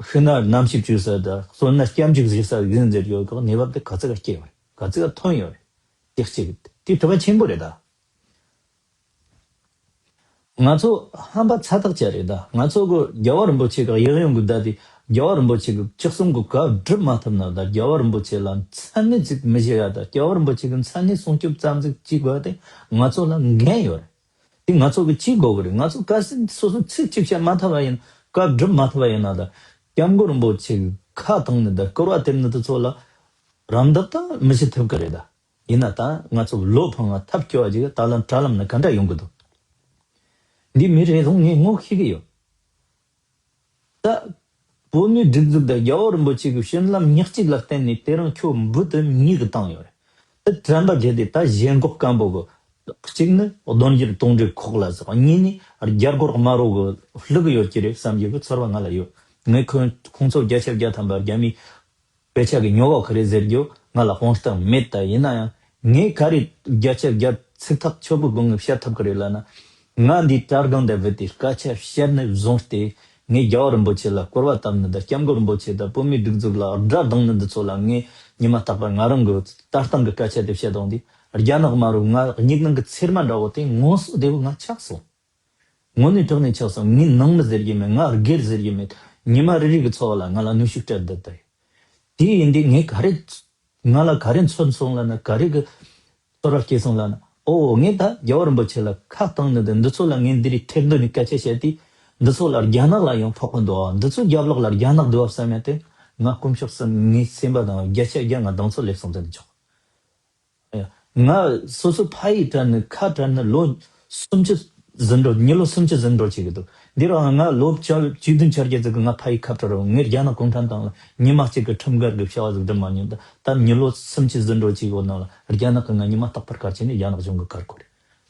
ཤི་ན་རྣམ་ཤེས་བཅོས་ས་དང་གསོན་ན་སྐྱབས་འཇུག་བྱེད་ས་ཡིན་ཟེར་ཡོད་ཀྱང་གནས་བབ་དེ་ག་ཚོད་ག་སྐྱེ་བ་རེད། ག་ཚོད་ག་ཐོན་ཡོད་རེད། དེ་གཅིག་དེ་གྲུབ་པ་ཆེན་པོ་རེད་ད། ང་ཚོ་ཧམ་པ་ཚ་ཐག་ཆད་རེད་ད། ང་ཚོ་གི་རྒྱལ་བ་རིན་པོ་ཆེ་གི་ཡིག་ཡོང་གི་བསྡད་དེ་རྒྱལ་བ་རིན་པོ་ཆེ་གི་ལྕགས་ཟམ་གི་བཀའ་སྒྲུབ་མ་ཐུབ་ན་ད་རྒྱལ་བ་རིན་པོ་ཆེ་ལ་མཚན་སྨད་ཅིག་མི་བྱེད་ཡ་ད། རྒྱལ་བ་རིན་པོ་ཆེ་གི་མཚན་སྨད་སྲུང་སྐྱོབ་ཙམ་ཟིག་བྱེད་དགོས་ཡ་དེ་ང་ཚོ་ལ་འགན་ཡོད་རེད། དེ་ང་ཚོ་གི་བྱེད་དགོས་གི་རེད། ང་ཚོ་གལ་སྲིད་སོ་སོ་ཚིག་གཅིག་བཤད་མ་ཐུབ་པ་ཡིན། བཀའ་སྒྲུབ་མ་ཐུབ་པ་ཡིན་ན་ད་སྐྱབས་མགོན་རིན་པོ་ཆེ་གི་ཁ་བཏང་ནི་ད་སྐུར་བ་འདེབས་ནི་དེ་ཚོ་ལ་རམ་འདེགས་ད་མི་བྱེད་ཐུབ་གི་རེད་ད། ཡིན་ན་ད་ང་ཚོ་བློ་ཕངས་ང་ཐབས་སྐྱོ་བ་ཅིག་ད་ལམ་དྲ་ལམ་ན་ག་འདྲ་ཡོང་གི་འདུག་འདི་མི་རེ་ཟུང་ངས་ངོ་ཤེས་གི་ཡོད། ད་བོད་མིའི་སྒྲིག་འཛུགས་དང་རྒྱལ་བ་རིན་པོ་ཆེ་གི་བྱིན་རླབས་ཉག་གཅིག་ལ་བརྟེན་ནས་དེ་རིང་ཁྱོད་འབུ་དེ་མྱིག་གིས་བཏང་ཡོད་རེད། ད་དྲན་པ་བརྒྱད་དེ་ད་ཞེན་ཁོག་སྐམ་པོ་གི། གཅིག་ནི་གདོན་འགྱུར་དོང་འགྲོས་ཁོག་ལ་ཟག་གཉིས་ནི་རྒྱ་སྒོར་དམར་རོ་གི་ལྷུག་ཡོད་ཀྱི་རེད་བསམ་རྒྱུ་གི་ཚོར་བ་ང་ལ་ཡོད། ངས་ཁོང་ཁོང་ཚོ་བརྒྱ་ཆ་བརྒྱ་ཐམ་པ་རྒྱ་མིའི་དཔེ་ཆ་གི་ཉོ་བ་ག་རེ་ཟེར་རྒྱུ་ང་ལ་དཔང་རྟགས་མེད། ད་ཡིན་ན་ཡང་ངས་ག་རེ་བརྒྱ་ཆ་བརྒྱ་ཚིག་ཐག་ཆོད་པོ་དགོངས་ངས་བཤད་ཐུབ་ཀྱི་རེད་ལབ་ན། ང་འདི་དྲ་སྒང་དུ་བུད་དེ་སྐད་ཆ་བཤད་ནས་བཟུང་སྟེ་ངས་རྒྱལ་བ་རིན་པོ་ཆེ་ལ་སྐུར་བ་བཏབ་ནི་དང་སྐྱབས་མགོན་རིན་པོ་ཆེ་དང་བོད་མིའི་སྒྲིག་འཛུགས་ལ་དགྲ་བཏང་ནི་འདི་ཚོ་ལ་ངས་ཉི་མ་རྟག་པར་ང་རང་གི་ལྟ་སྟངས་ཀྱི་སྐད་ཆ་དེ་བཤད་དང་དེ་རྒྱ་ནག་དམར་རོ་ང་སྙིང་ནང་གི་ཚེར་མ་འདྲ་བོ་དེ་ངོ་སོ་བདེ་བོ་ང་ཆགས་སོང་། དངོས་གནས་དྲང་གནས་ཆགས་སོང་། ངས་ནང་མི་ཟེར་གྱི་མེད། ང་སྒེར་ཟེར་གྱི་མེད། ཉི་མ་རེ་རེ་གི་འཚོ་བ་ལ་ང་ལ་གནོན་ཤུགས་སྤྲད་བསྡད་དེ། དེ་ཡིན་དུས་ངས་ག་རེ་ང་ལ་ག་རེ་མཚོན་སོང་ལབ་ན་ག་རེ་གི་ཚོར་བ་སྐྱེས་སོང་ལབ་ན། ཨོ་ངས་ད་རྒྱལ་བ་རིན་པོ་ཆེ་ལ་ཁ་བཏང་ནི་དེ་འདི་ཚོ་ལ་ངས་འདི་རིགས་ཁྲེལ་འདོད་ནས་སྐད་ཆ་བཤད་དུས་འདི་ཚོ་ལ་རྒྱ་ནག་ལ་ཡང་ཕོག་གི་འདུག་འདི་ཚོ་རྒྱབ་ལོགས་ལ་རྒྱ་ནག་འདུག་བསམ་ཡ་དེ་ང་དཀོན་མཆོག་གསུམ་ངའི་སེམས་པ་དང་བརྒྱ་ཆ་བརྒྱ་ང་གདེང་ཚོད་སླེབས་སོང་ཟེར་ནས་ཆོག་ང་སོ་སོ་ཕ་ཡིས་དྲན་ནས་ཁ་དྲན་ནས་ལོ་སུམ་ཅུ་ཟིན་འགྲོ། མྱི་ལོ་སུམ་ཅུ་ཟིན་འགྲོ་བྱེད་ཀྱི་འདུག་འདི་རུ་ང་ལོ་བཅུ་བཅུ་བདུན་བཅོ་བརྒྱད་ཙམ་གྱི་ང་ཕ་ཡིས་ཁ་བྲལ་རུང་ངས་རྒྱ་ནག་གུང་ཁྲན་ཏང་ལ་ཉི་མ་གཅིག་གི་ཁྲིམས་འགལ་གྱི་བྱ་བ་ཟིག་སྒྲུབ་མ་མྱོང་། ད་ད་མྱི་ལོ་སུམ་ཅུ་ཟིན་འགྲོ་བྱེད་ཀྱི་ནང་ལ་རྒྱ་ནག་གིས་ང་ཉི་མ་རྟག་པར་བཀར་བྱས་ནས་རྒྱ་ནག་གཞུང་གིས་བཀར་དགོས་རེད།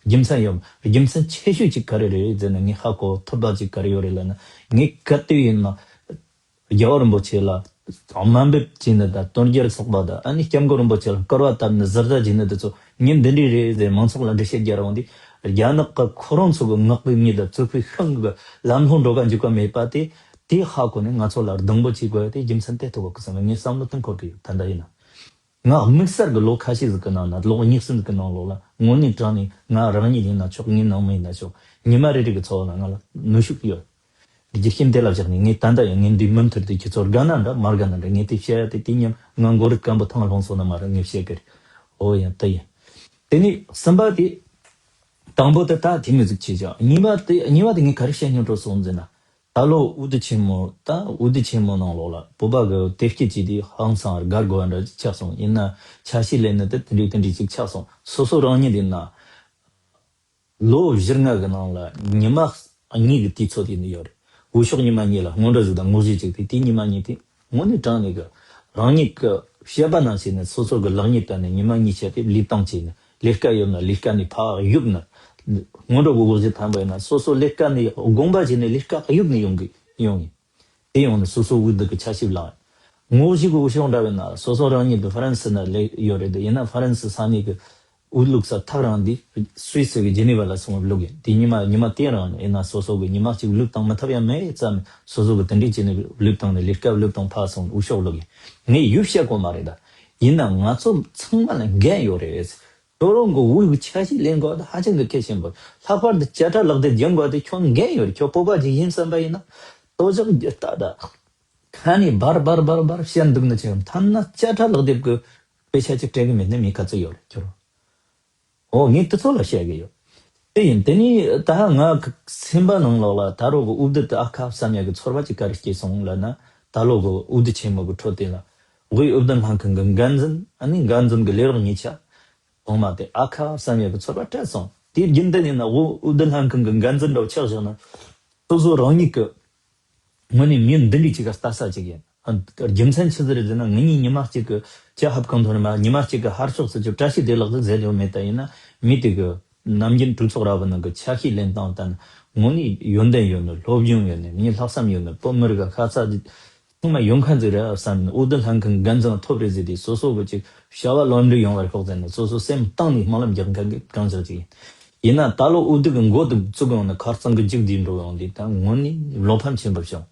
རྒྱུ་མཚན་ཡོད། རྒྱུ་མཚན་ཆེ་ཤོས་ཅིག་ག་རེ་རེད་ཟེར་ན་ངས་ཧ་གོ་ཐུབ་པ་ཅིག་ག་རེ་ཡོད་རེད་ལབ་ན། ངས་ག་དུས་ཡིན་ན། རྒྱལ་བ་རིན་པོ་ཆེ་ལ་དམའ་འབེབས་བྱས་ནི་དང་དོལ་རྒྱལ་ཚོགས་པ་དང་ཨ་ནི་སྐྱབས་མགོན་རིན་པོ་ཆེ་ལ་སྐུར་བ་བཏབ་ནི་ཟུར་ཟ་བྱས་ནི་དེ་ཚོ་མྱི་འདི་འདྲས་རེད་ཟེར་མང་ཚོགས་ལ་འགྲེལ་བཤད་རྒྱག་རུང་དེ་རྒྱ་ནག་གི་ཁོ་རང་ཚོ་གི་ངག་གི་མྱི་དང་གཙུག་ཕུད་ཤིང་གི་ལམ་ལྷོང་འགྲོ་ག་འཇུག་ག་མེད་པ་དེ་དེ་ཧ་གོ་ནས་ང་ཚོ་ལ་སྡང་པོ་བྱེད་དགོས་དེ་རྒྱུ་མཚན་དེ་ཐུག་གི་བསམ་ངས་བསམ་བློ་གཏོང་འཁོར་གི་ཡོད། ད་ལྟ་ཡིན་ན། ང་དམིགས་བསལ་གྱི་ལོ་ཁ་ཤས་ཟིག་གི་ནང་ན་ལོ་གཉིས་གསུམ་ཟིག་གི་ནང་ལོགས་ལ་དངོས་གནས་དྲང་ནས་ང་རང་ཉིད་ཡིན་ན་ཆོག་ངའི་ནང་མི་ཡིན་ན་ཆོག་ཉི་མ་རེ་རེ་གི་འཚོ་བ་ལ་ང་ལ་ནུས་ཤུགས་ཡོད། རྒྱུ་རྐྱེན་དེ་ལ་བཞག་ནས་ངས་ད་ལྟ་ཡང་ངས་འདི་མུ་མཐུད་དུ་ཁྱེད་ཚོར་དགའ་ན་འདྲ་མ་དགའ་ན་འདྲ་ངས་དེ་བཤད་ཡ་དེ་དེ་མཉམ་ང་མགོ་རིལ་སྐམ་པོ་ཐང་ལྷུང་སོང་ན་མ་རེད་ངས་བཤད་གི་རེད། འོ་ཡ་ད་ཡིན། དེ་ནས་གསུམ་པ་དེ། དང་པོ་དེ་ད་དེ་མོ་ཟིག་བྱས་བཞག་གཉིས་པ་དེ་གཉིས་པ་དེ་ངས་ག་རེ་བཤད་སྙིང་བྲོ་སོང་ཟེར་ན། ད་ལོ་དབུ་མདའ་ཆེན་མོ་ད་དབུ་མདའ་ཆེན་མོ་ནང་ལོགས་ལ་བོད་པ་གི་དེབ་སྐྱེལ་བྱས་དུས་ཧང་སང་དགའ་དགོས་པ་འདྲ་ཅིག་ཆགས་སོང་། ཡིན་ན་ཆ་ཤས་ལེན་ནི་དེ་དེ་འདྲའི་དེ་འདྲའི་ཅིག་ཆགས་སོང་། སོ་སོ་རང་ཉིད་ཡིན་ན་ལོ་བཞི་ལྔ་གི་ནང་ལ་ཉི་མ་གཉིས་ཀྱི་དུས་ཚོད་དེ་ནི་ཡོད་རེད། འོས་ཤོག་ཉི་མ་གཉིས་ལ་སྔོན་འགྲོ་ཟིག་དང་དངོས་གཞི་གཅིག་དེ་དེ་ཉི་མ་གཉིས་དེ་དངོས་གནས་དྲང་གནས་ཀྱི་རང་ཉིད་ཀྱི་བཤད་པ་ནང་བཞིན་ནས་སོ་སོ་གི་ལག་གཉིས་བསྟན་ནས་ཉི་མ་གཉིས་བྱས་ཏེ་ལས་སྟངས་བྱས་ནས་ལས་ཀ་ཡོད་ན་ལས་ཀ་ནས་ཕར་གཡུག་ནས་སྔོན་འགྲོ་གི་དབང་གཞི་ཐམ་པ་ཡིན་ན་སོ་སོ་ལས་ཀ་ནས་དགོངས་པ་བཞེས་ནས་ལས་ཀ་གཡུག་ནས་ཡོང་གི་ཡོང་ངེས། དེ་ཡོང་ནས་སོ་སོ་དབུས་འདི་གི་ཆ་ཤས་བླངས། དངོས་གཞི་གི་འོས་ཤོག་འདྲ་བས་ན་སོ་སོ་རང་ཉིད་དུ་ཧྥ་རན་སི་ན་ལས་ཡོད་རེད་དེ་ཡིན་ན་ཧྥ་རན་སི་ས་གནས་ཀྱི་དབུས་བླུགས་ས་ཐག་རིང་འདི་སུད་སི་གི་ཇི་ནི་ཝ་ལ་སོང་བླུགས་ཡིན། དེ་ཉི་མ་ཉི་མ་དེ་རིང་ཡིན་ན་སོ་སོ་གི་ཉི་མ་གཅིག་བླུགས་བཏང་མི་ཐུབ་ཡ་མེད་ཙམ་སོ་སོ་གི་དེ་འདྲའི་བྱས་ནས་བླུགས་བཏང་ནས་ལས་ཀ་བླུགས་བཏང་ཕར་སོང་འོས་ཤོག་བླུགས་ཡིན། ངས་ཡུལ་བཤད་དགོས་མ་རེད་ད། ཡིན་ན་ང་ཚོ་ཚང་མ་ལ་འགན་ཡོད་རེད། ཁྱོད་རང་གི་དབུས་ཀྱི་ཆ་ཤས་ལེན་དགོས་ད་ཧ་ཅང་གི་གལ་ཆེན་པོ། ལྷག་པར་དུ་བཅད་ཁྲ་ལག་དེབ་སྦྱང་དགོས་དེ་ཁྱོད་འགན་ཡོད་རེད། ཁྱོད་བོད་པ་ཅིག་ཡིན་བསམ་པ་ཡིན་ན་ལྟོ་ཆག་རྒྱུ་ལྟ་ད། ཁ་ནས་འབར་འབར་འབར་འབར་བཤད་འདུག་ན་ཆེ་ཐ་ན་བཅད་ཁྲ་ལག་དེབ་ཀྱི་དཔེ་ཆ་ཅིག་སྤྲད་གི་མེད་ན་མི་ག་ཚོད་ཡོད་རེད་ཁྱོད་རང་། འོ་ངས་དེ་ཚོ་ལ་བཤད་གི་ཡོད། དེ་ཡིན་དེ་ནི་ད་ང་གི་སེམས་པ་ནང་ལོགས་ལ་ད་རོགས་གི་དབུ་མདུད་དུ་ཨ་ཁ་བསམ་ཡ་གི་ཚོར་བ་ཅིག་ག་རེ་སྐྱེས་སོང་ལབ་ན། ད་ལོ་གི་དབུ་མདུད་ཆེན་མོ་གི་འཕྲོད་བསྟེན་ལ་དབུས་དབུ་མདུད་ལྷན་ཁང་གི་འགན་འཛིན་ཨ་ནི་འགན་འཛིན་གི་ལས་རོགས་གཉིས་ཆ་ཚང་མ་དེ་ཨ་ཁ་བསམ་ཡ་གི་ཚོར་བ་སྤྲད་སོང་། དེ་རྒྱུན་ལྡན་ཡིན་ན་དབུ་དབུ་མདུད་ལྷན་ཁང་གི་འགན་འཛིན་འདྲ་བོ་ཆགས་བཞག་ན། སོ་སོ་རང་ཉིད་ཀྱི་ངོས་ནས་མི་འདི་འདྲའི་ཅིག་ག་ལྟ་ས་ཅིག་ཡིན། རྒྱུ་མཚན་ཆི་ཟིག་རེད་ཟེར་ན། ངེད་གཉིས་ཉི་མ་གཅིག་གི་ཇ་ཧབ་ཁང་ཐོག་ནས་མ། ཉི་མ་གཅིག་གི་ཧར་ཕྱོགས་སུ་ཅིག་བཀྲ་ཤིས་བདེ་ལེགས་ཟིག་ཟེར་ཡོད་མེད་ད་ཡིན་ན། མི་དེ་གི་ནམ་རྒྱུན་གྲོས་ཚོགས་ར་བ་ནང་གི་ཆ་ཤས་ལེན་སྟངས་ད་ནི་དངོས་གནས་ཡོན་ཏན་ཡོད་ནི། སློབ་སྦྱོང་ཡོད་ནི། མི་ལྷག་བསམ་ཡོད་ནི། བོད་མི་རིགས་ག་ཤ་ཚ་ཚང་མ་ཡོང་མཁན་ཟིག་རེད་བསམ་ནས། འོས་བསྡུ་ལྷན་ཁང་འགན་འཛིན་ཐོབ་རེད་ཟེར་དུས་སོ་སོ་གི་ཅིག་བྱ་བ་ལམ་འགྲོ་ཡོང་བར་ཤོག་ཟེར་ནས་སོ་སོ་སེམས་གཏིང་ནས་སྨོན་ལམ་རྒྱག་མཁན་གི་གང་ཟག་ཅིག་ཡིན། ཡིན་ན་ད་ལོ་འོས་བསྡུ་གི་འགོ་དེ་བཙུགས་ཡོང་ནི། ཁ་རྩང་གི་མཇུག་དེ་འགྲོ་ཡོང་དུས་ད་དངོས་གནས་བློ་ཕམ་ཆེན་པོ་བྱུང་།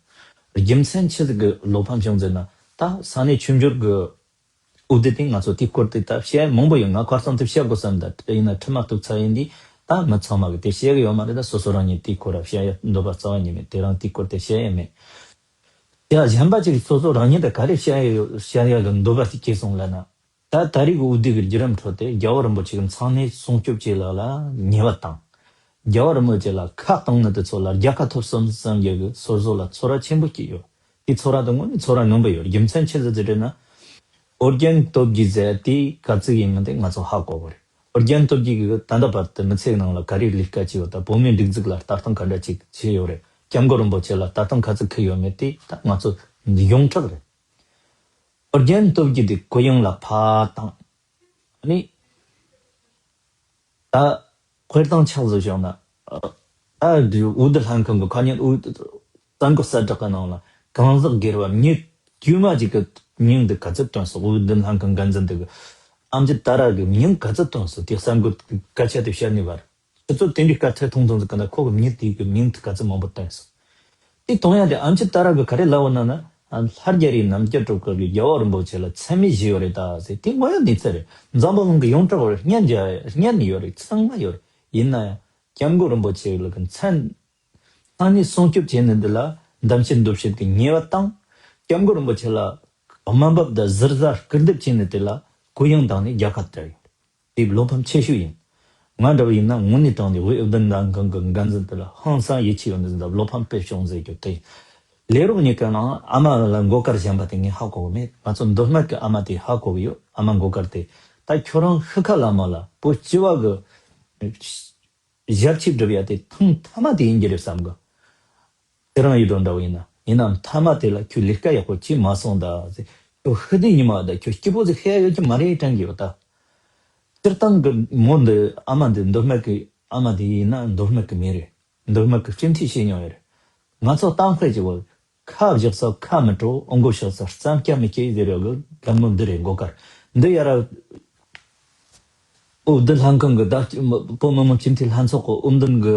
རྒྱུ་མཚན་ཆི་ཟིག་གི་བློ་ཕམ་བྱུང་ཟེར་ན། ད་ས་གནས་ཆོས་འབྱོར་གི་འོས་བསྡུ་དེ་ང་ཚོ་དེའི་སྐོར་དེ་ད་བཤད་མང་པོ་ཡོད། ང་ཁ་རྩང་དེ་བཤད་དགོས་བསམ། ད་དེ་ཡིན་ན་ཁྲིམས་མ་གཏུག་ཚར་ཡིན་དུས་ད་མི་ཚང་མ་གི་དེ་བཤད་གི་ཡོད་མ་རེད། ད་སོ་སོ་རང་ཉིད་དེའི་སྐོར་ལ་བཤད་ཡ་འདོད་པ་རྩ་བ་ཉིད་མེད། དེ་རང་དེའི་སྐོར་དེ་བཤད་ཡ་མེད། ཡ་གཞན་པ་ཅིག་སོ་སོ་རང་ཉིད་དེ་ག་རེ་བཤད་ཡ་ཡོད། བཤད་ཡ་གི་འདོད་པ་དེ་སྐྱེས་སོང་ལབ་ན། ད་ད་རེས་ཀྱི་འོས་བསྡུ་གི་བརྒྱུད་རིམ་ཁྲོད་དེ་རྒྱལ་བ་རིན་པོ་ཆེ་གི་མཚན་གནས་སྲུང་སྐྱོབ་བཅས་ལ་ལ་ཉེས་པ་དང་། རྒྱལ་བ་རིན་པོ་ཆེ་ལ་ཁ་བཏང་ནི་དེ་ཚོ་ལ་རྒྱལ་ཁ་ཐོབ་སོང་བསམ་རྒྱུ་གི་སོ་སོ་ལ་ཚོར་བ་ཆེན་པོ་སྐྱེས་ཡོད། དེ་ཚོར་བ་དེ་དངོས་གནས་ཚོར་བ་ངན་པ་ཡོད། རྒྱུ་མཚན་ཆི་ཟིག་ཟེར་ན། ཨོ་རྒྱན་སྟོབས་རྒྱས་ཟེར་དེ་ག་ཚོད་ཡིན་མིན་དེ་ང་ཚོ་ཧ་གོ་གི་རེད། ཨོ་རྒྱན་སྟོབས་རྒྱས་ཀྱིས་ད་ལྟ་བར་དུ་མི་ཚེ་གི་ནང་ལ་ག་རེ་ལས་ཀ་བྱས་ཡོད་དང་། བོད་མིའི་སྒྲིག་འཛུགས་ལ་ལྟ་སྟངས་ག་འདྲ་ཅིག་བྱས་ཡོད་རེད། སྐྱབས་མགོན་རིན་པོ་ཆེ་ལ་ལྟ་སྟངས་ག་ཚོད་འཁེལ་ཡོད་མེད་དེ་ད་ང་ཚོ་ཡོངས་གྲགས་རེད། ཨོ་རྒྱན་སྟོབས་རྒྱས་དེ་གུ་ཡངས་ལ་ཕར་བཏང་། ཨ་ནི། ད་དཔེར་བཏང་ཆ་བཞག་ན། ད་འོས་བསྡུ་ལྷན་ཁང་གི་ཁ་ཉིན་འོས་བཙན་སྐུལ་གསལ་བསྒྲགས་ཀྱི་ནང་ལ་གང་ཟག་སྒེར་བ་མྱི་དཀྱུས་མ་ཅིག་གི་མྱིང་འདི་ག་ཚོད་བཏོན་སོང་། འོས་བསྡུ་ལྷན་ཁང་འགན་འཛིན་འདི་གི་ཨེམ་ཆི་ཏཱ་ར་གི་མྱིང་ག་ཚོད་བཏོན་སོང་། དེ་གསར་འགོད་ཀྱི་སྐད་ཆ་དེ་བཤད་ནས་བར། ཁྱེད་ཚོ་དེ་འདྲའི་སྐད་ཆ་ཐུང་ཐུང་ཟིག་གི་ནང་ཁོ་གི་མྱི་དེ་གི་མིང་དེ་ག་ཚོད་མང་པོ་བཏོན་སོང་། དེ་གཏོང་ཡ་དེ་ཨེམ་ཆི་ཏཱ་ར་གི་ག་རེ་ལབ་ཡོད་ན་ན། ལྷ་རྒྱ་རི་རྣམ་རྒྱལ་སྒྲོལ་དཀར་གྱིས་རྒྱལ་བ་རིན་པོ་ཆེ་ལ་མཚན་སྨད་བྱས་ཡོད་རེད་ད་ཟེར། དེ་དངོས་ཡོད་གནས་ཚུལ་རེད། འཛམ་བུ་གླིང་གི་ཡོངས་གྲགས་རེད། སྙན་རྒྱ་སྙན་ནས་ཡོད་རེད། ཚང་མ་ཡོད་རེད། ཡིན་ན་ཡང་སྐྱབས་མགོན་རིན་པོ་ཆེ་ལ་གི་མཚན་མཚན་གནས་སྲུང་སྐྱོབ་བྱས་ནི་འདི་ལ་འདེམས་བྱེད་འདུ་ཤེས་ཀྱི་ཉེས་པ་དང་། སྐྱབས་མགོན་རིན་པོ་ཆེ་ལ་དམའ་འབེབས་དང་ཟུར་ཟ་སྐུར་འདེབས་བྱས་ནི་དེ་ལ་གུ་ཡངས་བཏང་ནས་རྒྱལ་ཁ་བསྟར་ཡོད། དེ་བློ་ཕམ་ཆེ་ཤོས་ཡིན། ང་འདྲ་བ་ཡིན་ན་དངོས་གནས་དྲང་གནས་འོས་བསྡུ་ལྷན་ཁང་གི་འགན་འཛིན་དེ་ལ་ཧང་སང་ཡིད་ཆེས་ཡོད་ནི་ཟིག་དང་བློ་ཕམ་དཔེ་བྱུང་ཟེར་རྒྱུ་དེ་ཡིན། ལས་རོགས་གཉིས་ཀ་ནང་ཨ་མ་ལ་མགོ་དཀར་བཞེངས་པ་དེ་ངས་ཧ་གོ་གི་མེད། ང་ཚོ་མདོ་སྨད་ཀྱི་ཨ་མ་དེ་ཧ་གོ་གི་ཡོད། ཨ་མ་མགོ་དཀར་དེ། ད་ཁྱོད་རང་ཤི་ཁ་ལ་མ་ལ་བོད་སྤྱི་བ་གི་ཞབས་ཕྱི་སྒྲུབ་ཡ་དེ་ཐེངས་མཐའ་མ་དེ་ཡིན་གྱི་རེད་བསམ་གི། དེ་རང་ཡུལ་གྲོང་འདྲ་བོ་ཡིན་ན། ཡིན་ནའང་མཐའ་མ་དེ་ལ་ཁྱོད་ལས་ཀ་ཡག་པོ་བྱས་མ་སོང་ད་ཟེར། ཁྱོད་ཤི་དུས་ཉི་མ་ད་ཁྱོད་སྐྱིད་པོ་ཟིག་ཤི་ཡ་ཡོད་ཀྱི་མ་རེད་དྲན་གྱི་ཡོད་ད། སྤྱིར་བཏང་གི་མོ་འདི་ཨ་མ་འདི་མདོ་སྨད་ཀྱི་ཨ་མ་འདི་ཡིན་ན་མདོ་སྨད་ཀྱི་མི་རེད། མདོ་སྨད་ཀྱི་སྤྱི་འཐུས་བྱས་མྱོང་ཡོད་རེད། ང་ཚོ་གཏམ་དཔེ་ཅིག་ཡོད། ཁ་བཞག་ས་ཁ་མི་དྲོ། ཨོ་མགོ་བཞག་ས་རྩམ་སྐྱ་མི་སྐྱེ་ཟེར་ཡོད་གི་ལད་མོ་འདི་རེད། མགོ་དཀར་འདི་ཡ་ར། འོས་བསྡུ་ལྷན་ཁང་གི་བརྡ་བོད་མི་མང་སྤྱི་འཐུས་ལྷན་ཚོགས་ཀྱི་དབུ་འཛིན་གྱི་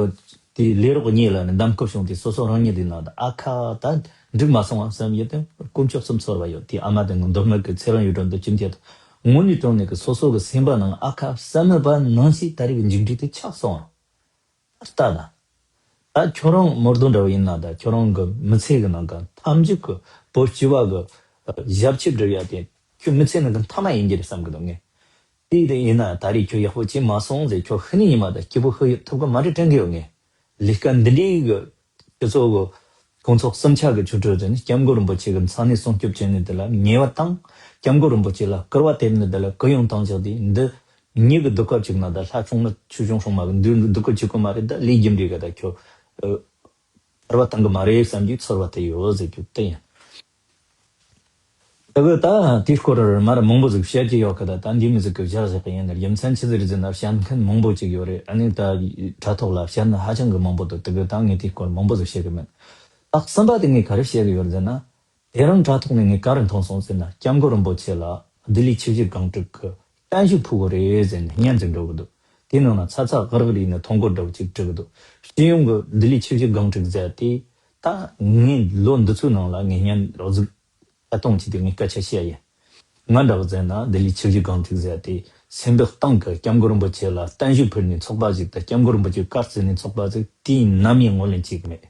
དེའི་ལས་རོགས་གཉིས་ལ་ནི་འདེམས་བསྐོ་བྱུང་དུས་སོ་སོ་རང་ཉིད་དེ་ནང་དུ་ཨ་ཁ་ད་འགྲིག་མ་སོང་བ་བསམ་ཡོད་དེ་དཀོན་མཆོག་གསུམ་ཚོར་བ་ཡོད། དེ་ཨ་མ་དེ་ངོ་མདོ་སྨད་ཀྱི་ཚེ་རིང་ཡུལ་གྲོང་དུ་སྤྱི་འཐུས་དང་དངོས་གནས་དྲང་གནས་ཀྱི་སོ་སོ་གི་སེམས་པ་ནང་ཨ་ཁ་བསམ་མེད་པ་ནང་བཞིན་ད་རེས་ཀྱི་མཇུག་འབྲས་དེ་ཆགས་སོང་། ལྟ་ན། ད་ཁྱོད་རང་མོར་དོན་འདྲ་བོ་ཡིན་ན། ད་ཁྱོད་རང་གི་མི་ཚེ་གི་ནང་གི་མཐའ་མཇུག་གི་བོད་སྤྱི་བ་གི་ཞབས་ཕྱི་སྒྲུབ་ཡ་དེ་ཁྱོད་མི་ཚེ་ནང་གི་མཐའ་མ་ཡིན་གྱི་རེད་བསམ་གི་འདུག་ངས། དེ་དེ་ཡིན་ན་ད་རེས་ཁྱོད་ཡག་པོ་བྱས་མ་སོང་ཟེར། ཁྱོད་ཤི་ནི་ཉི་མ་ད་སྐྱིད་པོ་ཤི་ཐུབ་གི་མ་རེད་དྲན་གི་ཡོད། ངས་ལས་ཀ་འདི་འདྲའི་གི་སྤྱི་ཚོགས་གི་ཁོང་ཚོ་གསུམ་ཆ་གི་ཆོས་གྲོས་དེ་ནི་སྐྱབས་མགོན་རིན་པོ་ཆེ་གི་མཚན་གནས་སྲུང་སྐྱོབ་བྱས་ནི་དེ་ལ་ཉེས་པ་དང་། སྐྱབས་མགོན་རིན་པོ་ཆེ་ལ་སྐུར་བ་འདེབས་ནི་དེ་ལ་གུ་ཡངས་བཏང་བཞག་དེ་འདི། ཉིད་ཀྱི་སྡུག་སྐབས་ཅིག་ན་ད་ལྷ་ཆུང་ན་ཆོས་སྐྱོང་སྲུང་མ་གི་འདུག་འདུག་གི་བྱེད་དགོས་མ་རེད། ད་ལས་རྒྱུ་འབྲས་ག་ད་ཁྱོད་ཨ་བར་བ་བཏང་གི་མ་རེད་བསམ་གྱི་ཚོར་བ་དེ་ཡོད་ཟེར་རྒྱུ་དེ་ཡིན། ད་གི་ད་དེའི་སྐོར་མར་མང་པོ་ཟིག་བཤད་ཀྱི་ཡོད་གི། ད་ད་འདི་མི་ཟིག་གི་བཞག་བཞག་གི་ཡིན་ན། རྒྱུ་མཚན་ཆི་ཟིག་རེད་ཟེར་ན་བཤད་མཁན་མང་པོ་ཅིག་ཡོད་རེད། ཨ་ནི་ད་དྲ་ཐོག་ལ་བཤད་ན་ཧ་ཅང་གི་མང་པོ་འདུག་དེ་གི་ད་ངས་དེའི་སྐོར་མང་པོ་ཟིག་བཤད་གི་མེད། ད་གསུམ་པ་དེ་ངས་ག་རེ་བཤད་གི་ཡོད་རེད་ཟེར་ན། དེ་རིང་དྲ་ཐོག་ནས་ངས་ག་རེ་མཐོང་སོང་ཟེར་ན། སྐྱབས་མགོན་རིན་པོ་ཆེ་ལ་ལྡི་ལི་ཆུ་བཞི་སྒང་དྲུག་གི་བརྟན་བཞུགས་ཕུལ་དགོས་རེད་ཟེར་ནས་བརྙན་ཅིག་འགྲོ་གི་འདུག་དེའི་ནང་ན་ཚ་ཚ་འུར་འུར་ཡིན་ནས་ཐོ་འགོད་འདྲ་བོ་ཅིག་འབྲི་གི་འདུག་སྤྱི་ཡོངས་ཀྱི་ལྡི་ལི་ཆུ་བཞི་སྒང་དྲུག་ཟེར་དེ་ད་ངས་ལོ་འདི་ཚོའི་ནང་ལ་ངས་བརྙན་རོགས་ཟིག་ད་གཏོང་བྱས་ཏེ་ངས་སྐད་ཆ་བཤད་ཡིན། ང་འདྲ་བོ་ཟེར་ན་ལྡི་ལི་ཆུ་བཞི་སྒང་དྲུག་ཟེར་དེ་སེམས་པའི་གཏིང་གི་སྐྱབས་མགོན་རིན་པོ་ཆེ་ལ་བརྟན་བཞུགས་ཕུལ་ནས་ཚོགས་པ་ཟིག་དང་། སྐྱབས་མགོན་རིན་པོ་ཆེ་བཀའ་བརྩིས་ནས་ཚོགས་པ་ཟིག་དེ་ནམ་ཡང་ངོས་ལེན་བྱེད་གི་མེད།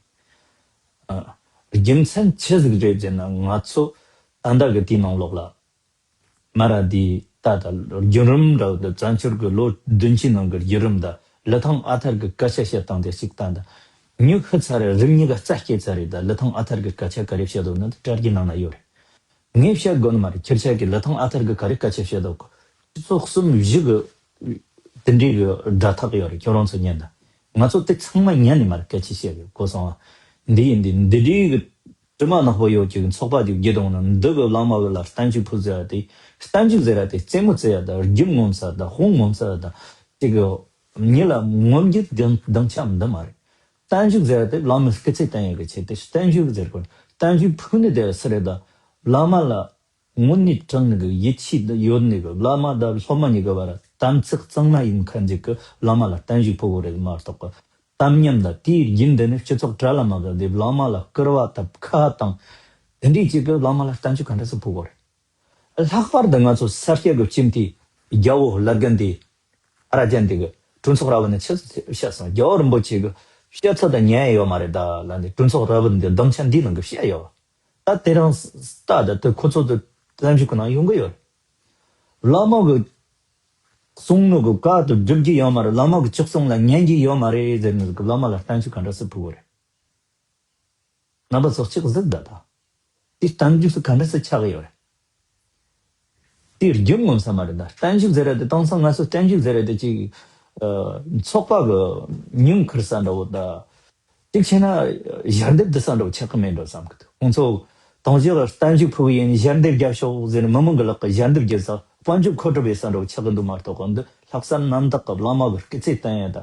ཨ། རྒྱུ་མཚན་ཆི་ཟིག་རེད་ཟེར་ན། ང་ཚོ་ད་ལྟ་གི་དེའི་ནང་ལོགས་ལ་མ་ར་དེ་ད་ལྟ་བརྒྱུད་རིམ་འདྲ་བོ་དང་བཙན་བྱོལ་གི་ལོ་བདུན་ཅུའི་ནང་གི་བརྒྱུད་རིམ་དང་། ལི་ཐང་ཨ་ཐར་གི་སྐད་ཆ་བཤད་སྟངས་དེ་གཅིག་ལྟ་ད། མྱི་ཤི་ཚར་རེད། རིགས་ཉིད་ཀ་རྩ་སྐྱེས་ཚར་རེད། ད་ལི་ཐང་ཨ་ཐར་གི་སྐད་ཆ་ག་རེ་བཤད་འདུག་ན་དེ་དྲ་རྒྱའི་ནང་ན་ཡོད་རེད། ངས་བཤད་དགོས་ནི་མ་རེད། ཁྱེད་ཆ་གི་ལི་ཐང་ཨ་ཐར་གི་ག་རེ་སྐད་ཆ་བཤད་འདུག་སྤྱི་ཚོགས་གསུམ་བཞི་གི་དེ་འདྲའི་གི་སྒྲ་ཐག་ཡོད་རེད། ཁྱོད་རང་ཚོ་ཉན་ད། ང་ཚོ་དེ་ཚང་མ་ཉན་ནི་མ་རེད། སྐད་ཆ་བཤད་གི་གོ་སོང་ཨ། འདི་ཡིན་འདི་འདི་འདྲའི་གི་དྲི་མ་ནག་པོ་ཡོད་ཀྱི་ཚོགས་པ་དེ་བརྒྱུད་འོང་ན། འདི་གི་བླ་མ་གི་ལ་བརྟན་བཞུགས་ཕུལ་ཟེར་བ་དེ། བརྟན་བཞུགས་ཟེར་བ་དེ་རྩེད་མོ་རྩེ་ཡ་དང་རྒྱུ་ངོམ་ས་དང་དཔུང་ངོམ་ས་དང་དེ་གི་མྱི་ལ་ངོམ་རྒྱུ་སྡང་སྡང་ཆ་འདི་མ་རེད། བརྟན་བཞུགས་ཟེར་བ་དེ་བླ་མའི་སྐུ་ཚེ་བརྟན་ཡ་གི་ཆེད་དུ་བརྟན་བཞུགས་ཟེར་དགོས། བརྟན་བཞུགས་ཕུལ་ནི་དེ་སུ་རེད་ད། བླ་མ་ལ་དངོས་གནས་དྲང་ནས་གི་ཡིད་ཆེས་ཡོད་ནས་གི་བླ་མ་དང་སློབ་མ་གཉིས་ཀྱི་བར་དམ་ཚིག་གཙང་མ་ཡིན་མཁན་ཅིག་གི་བླ་མ་ལ་བརྟན་བཞུགས་ཕུལ་དགོས་རེད་མ་གཏོགས་གི། གཏམ་ཉམས་དང་དེའི་རྒྱུན་འདི་ནི་སྤྱི་ཚོགས་དྲ་ལམ་གི་འདི་བླ་མ་ལ་སྐུར་བ་བཏབ་ཁ་བཏང་། དེ་འདྲའི་ཅིག་གི་བླ་མ་ལ་བརྟན་བཞུགས་ག་འདྲ་སེ་ཕུལ་དགོས་རེད། ལྷག་པར་དུ་ང་ཚོ་ས་སྐྱ་གི་སྤྱི་འཐུས་རྒྱལ་བོ་བླ་རྒན་དེ། ཨ་ར་ཅན་དེ་གི་གྲོས་ཚོགས་ར་བ་ནས་ཆི་བཤད་སོང་། རྒྱལ་བ་རིན་པོ་ཆེ་གི་བཤད་ཚུལ་དང་ཉན་ཡོད་མ་རེད་ད་ལ་ནི་གྲོས་ཚོགས་ར་བ་འདི་སྡིངས་ཆ་འདིའི་ནང་གི་བཤད་ཡོད། ད་དེ་རིང་ད་ད་དེ་ཁོ་ཚོ་དེ་བཙན་བྱོལ་གི་ནང་ཡོང་གི་ཡོད་རེད། བླ་མ་གི་གསུང་ནོ་གི་བཀའ་དེ་སྒྲུབ་ཀྱི་ཡོད་མ་རེད། བླ་མ་གི་ལྕགས་གསུང་ལ་ཉན་གྱི་ཡོད་མ་རེད་ཟེར་ནས་གི་བླ་མ་ལ་བརྟན་བཞུགས་ག་འདྲ་སེ་ཕུལ་དགོས་རེད། རྣམ་པ་ཚོ་གཅིག་གཟིགས་ད་ད། དེ་བརྟན་བཞུགས་སུ་ག་འདྲ་སེ་ཆགས་ཀྱི་ཡོད་རེད། དེ་རྒྱུ་ངོམ་ས་མ་རེད་ད། བརྟན་བཞུགས་ཟེར་ར་དེ་དེང་སང་ང་ཚོ་བརྟན་བཞུགས་ཟེར་ར་དེ་ཅིག་ཨ། ཚོགས་པ་གི་ཉུང་ཁུར་ས་འདྲ་བོ་ད། གཅིག་བྱས་ན་ཞལ་འདེབས་འདི་ས་འདྲ་བོ་ཆགས་ཀྱི་མེད་འགྲོ་བསམ་གི་འདུག་ཁོང་ཚོ་དང་ཞག་བརྟན་བཞུགས་ཕུལ་གི་ཡིན། ཞལ་འདེབས་རྒྱབ་ཤོག་ཟེར་ནས་མི་མང་གི་ལག་གི་ཞལ་འདེབས་རྒྱབ་ས་དཔལ་འབྱོར་མཁོ་སྒྲུབ་ཡེད་ས་འདྲ་བོ་ཆགས་གི་འདུག་མ་གཏོགས་གི། འདི་ལྷག་བསམ་རྣམ་དག་གི་བླ་མ་གི་སྐུ་ཚེ་བརྟན་ཡ་ད།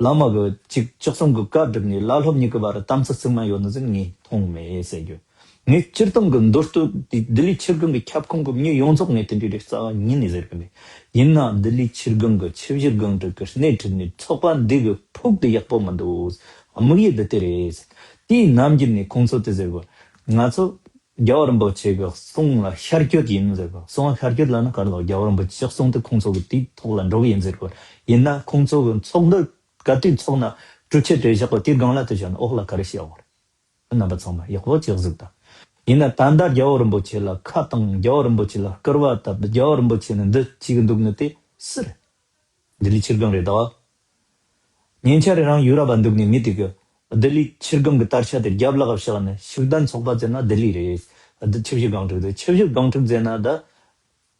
བླ་མ་གི་ཅིག་ལྕགས་གསུང་གི་བཀའ་སྒྲུབ་ནས་བླ་སློབ་གཉིས་ཀྱི་བར་དམ་ཚིག་གཙང་མ་ཡོད་ནི་ཟིག་ངས་མཐོང་མེད་ཟེར་རྒྱུ། ངས་སྤྱིར་བཏང་གི་མདོ་སྟོད་དེ་ལྡི་ལི་ཆི་སྒང་གི་ཁྱབ་ཁོངས་ཀྱི་མྱི་ཡོངས་རྫོགས་ངས་དེ་འདྲའི་རིགས་རྩ་བ་ཉིད་ནས་ཟེར་གི་མེད། ཡིན་ནའང་ལྡི་ལི་ཆི་སྒང་གི་ཆུ་བཞི་སྒང་དྲུག་གི་སྣེ་ཁྲིད་ནས་ཚོགས་པ་འདི་གི་ཕུགས་དེ་ཡག་པོ་མི་འདུག་དམིགས་ཡུལ་འདི་དེ་རེད། དེའི་ནམ་རྒྱུན་ནས་ཁོང་ཚོ་དེ་ཟེར་གི། ང་ཚོ་རྒྱལ་བ་རིན་པོ་ཆེ་གི་གསུང་ལ་ཤར་བསྐྱོད་ཡིན་ཟེར་གི། གསུང་ལ་ཤར་བསྐྱོད་ལབ་ན་ག་རེ་ལབ། རྒྱལ་བ་རིན་པོ་ཆེ་གསུང་དེ་ཁོང་ཚོ་གི་དེའི་ཐོག་ལ་འགྲོ་གི་ཡིན་ཟེར་གི། ཡིན་ན་ཁོང་ཚོ་གི་ཚོགས་འདུ་ག་དུས་ཚོགས་ན་གྲོས་ཆོད་དེ་བཞག་གི། དེའི་སྒང་ལ་དེ་བཞག་ན་འོག་ལ་ག་རེ་བཤད་ཡོད་རེད། རྣམ་པ་ཚང་མ་ཡག་པོ་ཅིག་གཟིགས་དང་། ཡིན་ན་ད་ལྟ་རྒྱལ་བ་རིན་པོ་ཆེ་ལ་ཁ་བཏང་། རྒྱལ་བ་རིན་པོ་ཆེ་ལ་སྐུར་བ་བཏབ། རྒྱལ་བ་རིན་པོ་ཆེ་ནི་འདི་བྱེད་གི་འདུག་ནི་དེ་སུ་རེད། ལྡི་ལི་ཆི་སྒང་རེད་དོ། ཉེ་ཆར་རང་ཡུ་རོབ་པ་འདུག་ནི་མི་དེ་གི་ལྡི་ལི་ཆི་སྒང་གི་དར་ཆ་དེ་རྒྱབ་ལོགས་བཞག་ནས་ཤུགས་ལྡན་ཚོགས་པ་ཟེར་ན་ལྡི་ལི་རེད། འདི་ཆུ་བཞི་སྒང་དྲུག་དེ། ཆུ་བཞི་སྒང་དྲུག་ཟེར་ན་ད་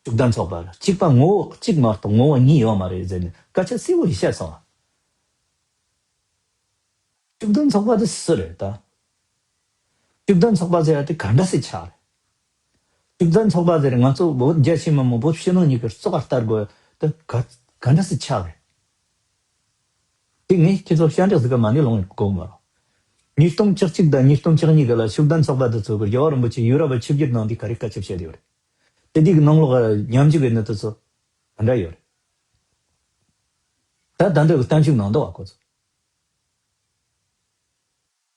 ཤུགས་ལྡན་ཚོགས་པ་རེད། གཅིག་པ་ངོ་བོ་གཅིག་མ་གཏོགས་ངོ་བོ་གཉིས་ཡོད་མ་རེད་ཟེར་ནས་སྐད་ཆ་གསལ་བོ་ཞིག་བཤད་སོང་། ཤུགས་ལྡན་ཚོགས་པ་དེ་སུ་རེད་ད། ཤུགས་ལྡན་ཚོགས་པ་ཟེར་ཡ་དེ་ག་འདྲ་སེ་ཆགས་རེད། ཤུགས་ལྡན་ཚོགས་པ་ཟེར་ང་ཚོ་བོད་རྒྱ་ཆེ་མི་མང་བོད་ཕྱི་ནང་གཉིས་ཀྱི་བཙོག་ག་ལྟ་དགོས་དེ་ག་ག་འདྲ་སེ་ཆགས་རེད། དེ་ངས་ཁྱེད་ཚོ་ཤ་འདྲེག་ཟིག་ག་མ་ནི་ལོང་གོ་མ་རོ། ཉིས་སྟོང་བཅུ་གཅིག་དང་ཉིས་སྟོང་བཅུ་གཉིས་གི་ལ་ཤུགས་ལྡན་ཚོགས་པ་དེ་ཚོ་གི་རྒྱལ་བ་རིན་པོ་ཆེ་ཡུ་རོབ་པ་ཆིབས་བསྒྱུར་གནང་དུས་ག་རེ་སྐད་ཆ་བཤད་ཡོད་རེད། དེ་དུས་ཀྱི་ནང་ལོགས་ཉམས་འགྱུར་གི་ནི་དེ་ཚོ་ག་འདྲ་ཡོད་རེད། ད་ད་འདྲ་གི་གཏམ་ཤུགས་ནང་འདུག་བ་ཁོ་ཚོ།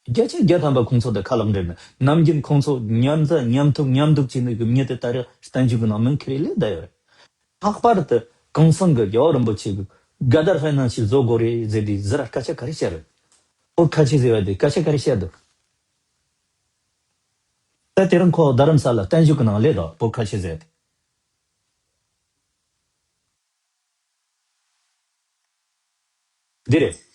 བརྒྱ་ཆ་བརྒྱ་ཐམ་པ་ཁོང་ཚོ་དང་ཁ་ལག་འབྲེལ་ནས་ནམ་རྒྱུན་ཁོང་ཚོ་མཉམ་མཛའ་མཉམ་ཐུག་མཉམ་འདུག་བྱས་ནས་གི་མྱི་དེ་ད་རེས་བརྟན་བཞུགས་གི་ནང་མིང་ཁྱེར་ལས་བསྡད་ཡོད་རེད། ལྷག་པར་དུ་གངས་སེང་གི་རྒྱལ་བ་རིན་པོ་ཆེ་གི་དགའ་དར་ཧྥེ་ནང་ཞིག་བཟོ་དགོས་རེད་ཟེར་དུས་ཟུར་ར་སྐད་ཆ་ག་རེ་བཤད་རེད། བོད་ཁ་ཆེ་ཟེར་བ་དེ་སྐད་ཆ་ག་རེ་བཤད་འདུག་ད་དེ་རིང་ཁོ་རྡ་རམ་ས་ལ་བརྟན་བཞུགས་གི་ནང་སླེབས་དོ། བོད་ཁ་ཆེ་ཟེར་དེ། འདི་རེད།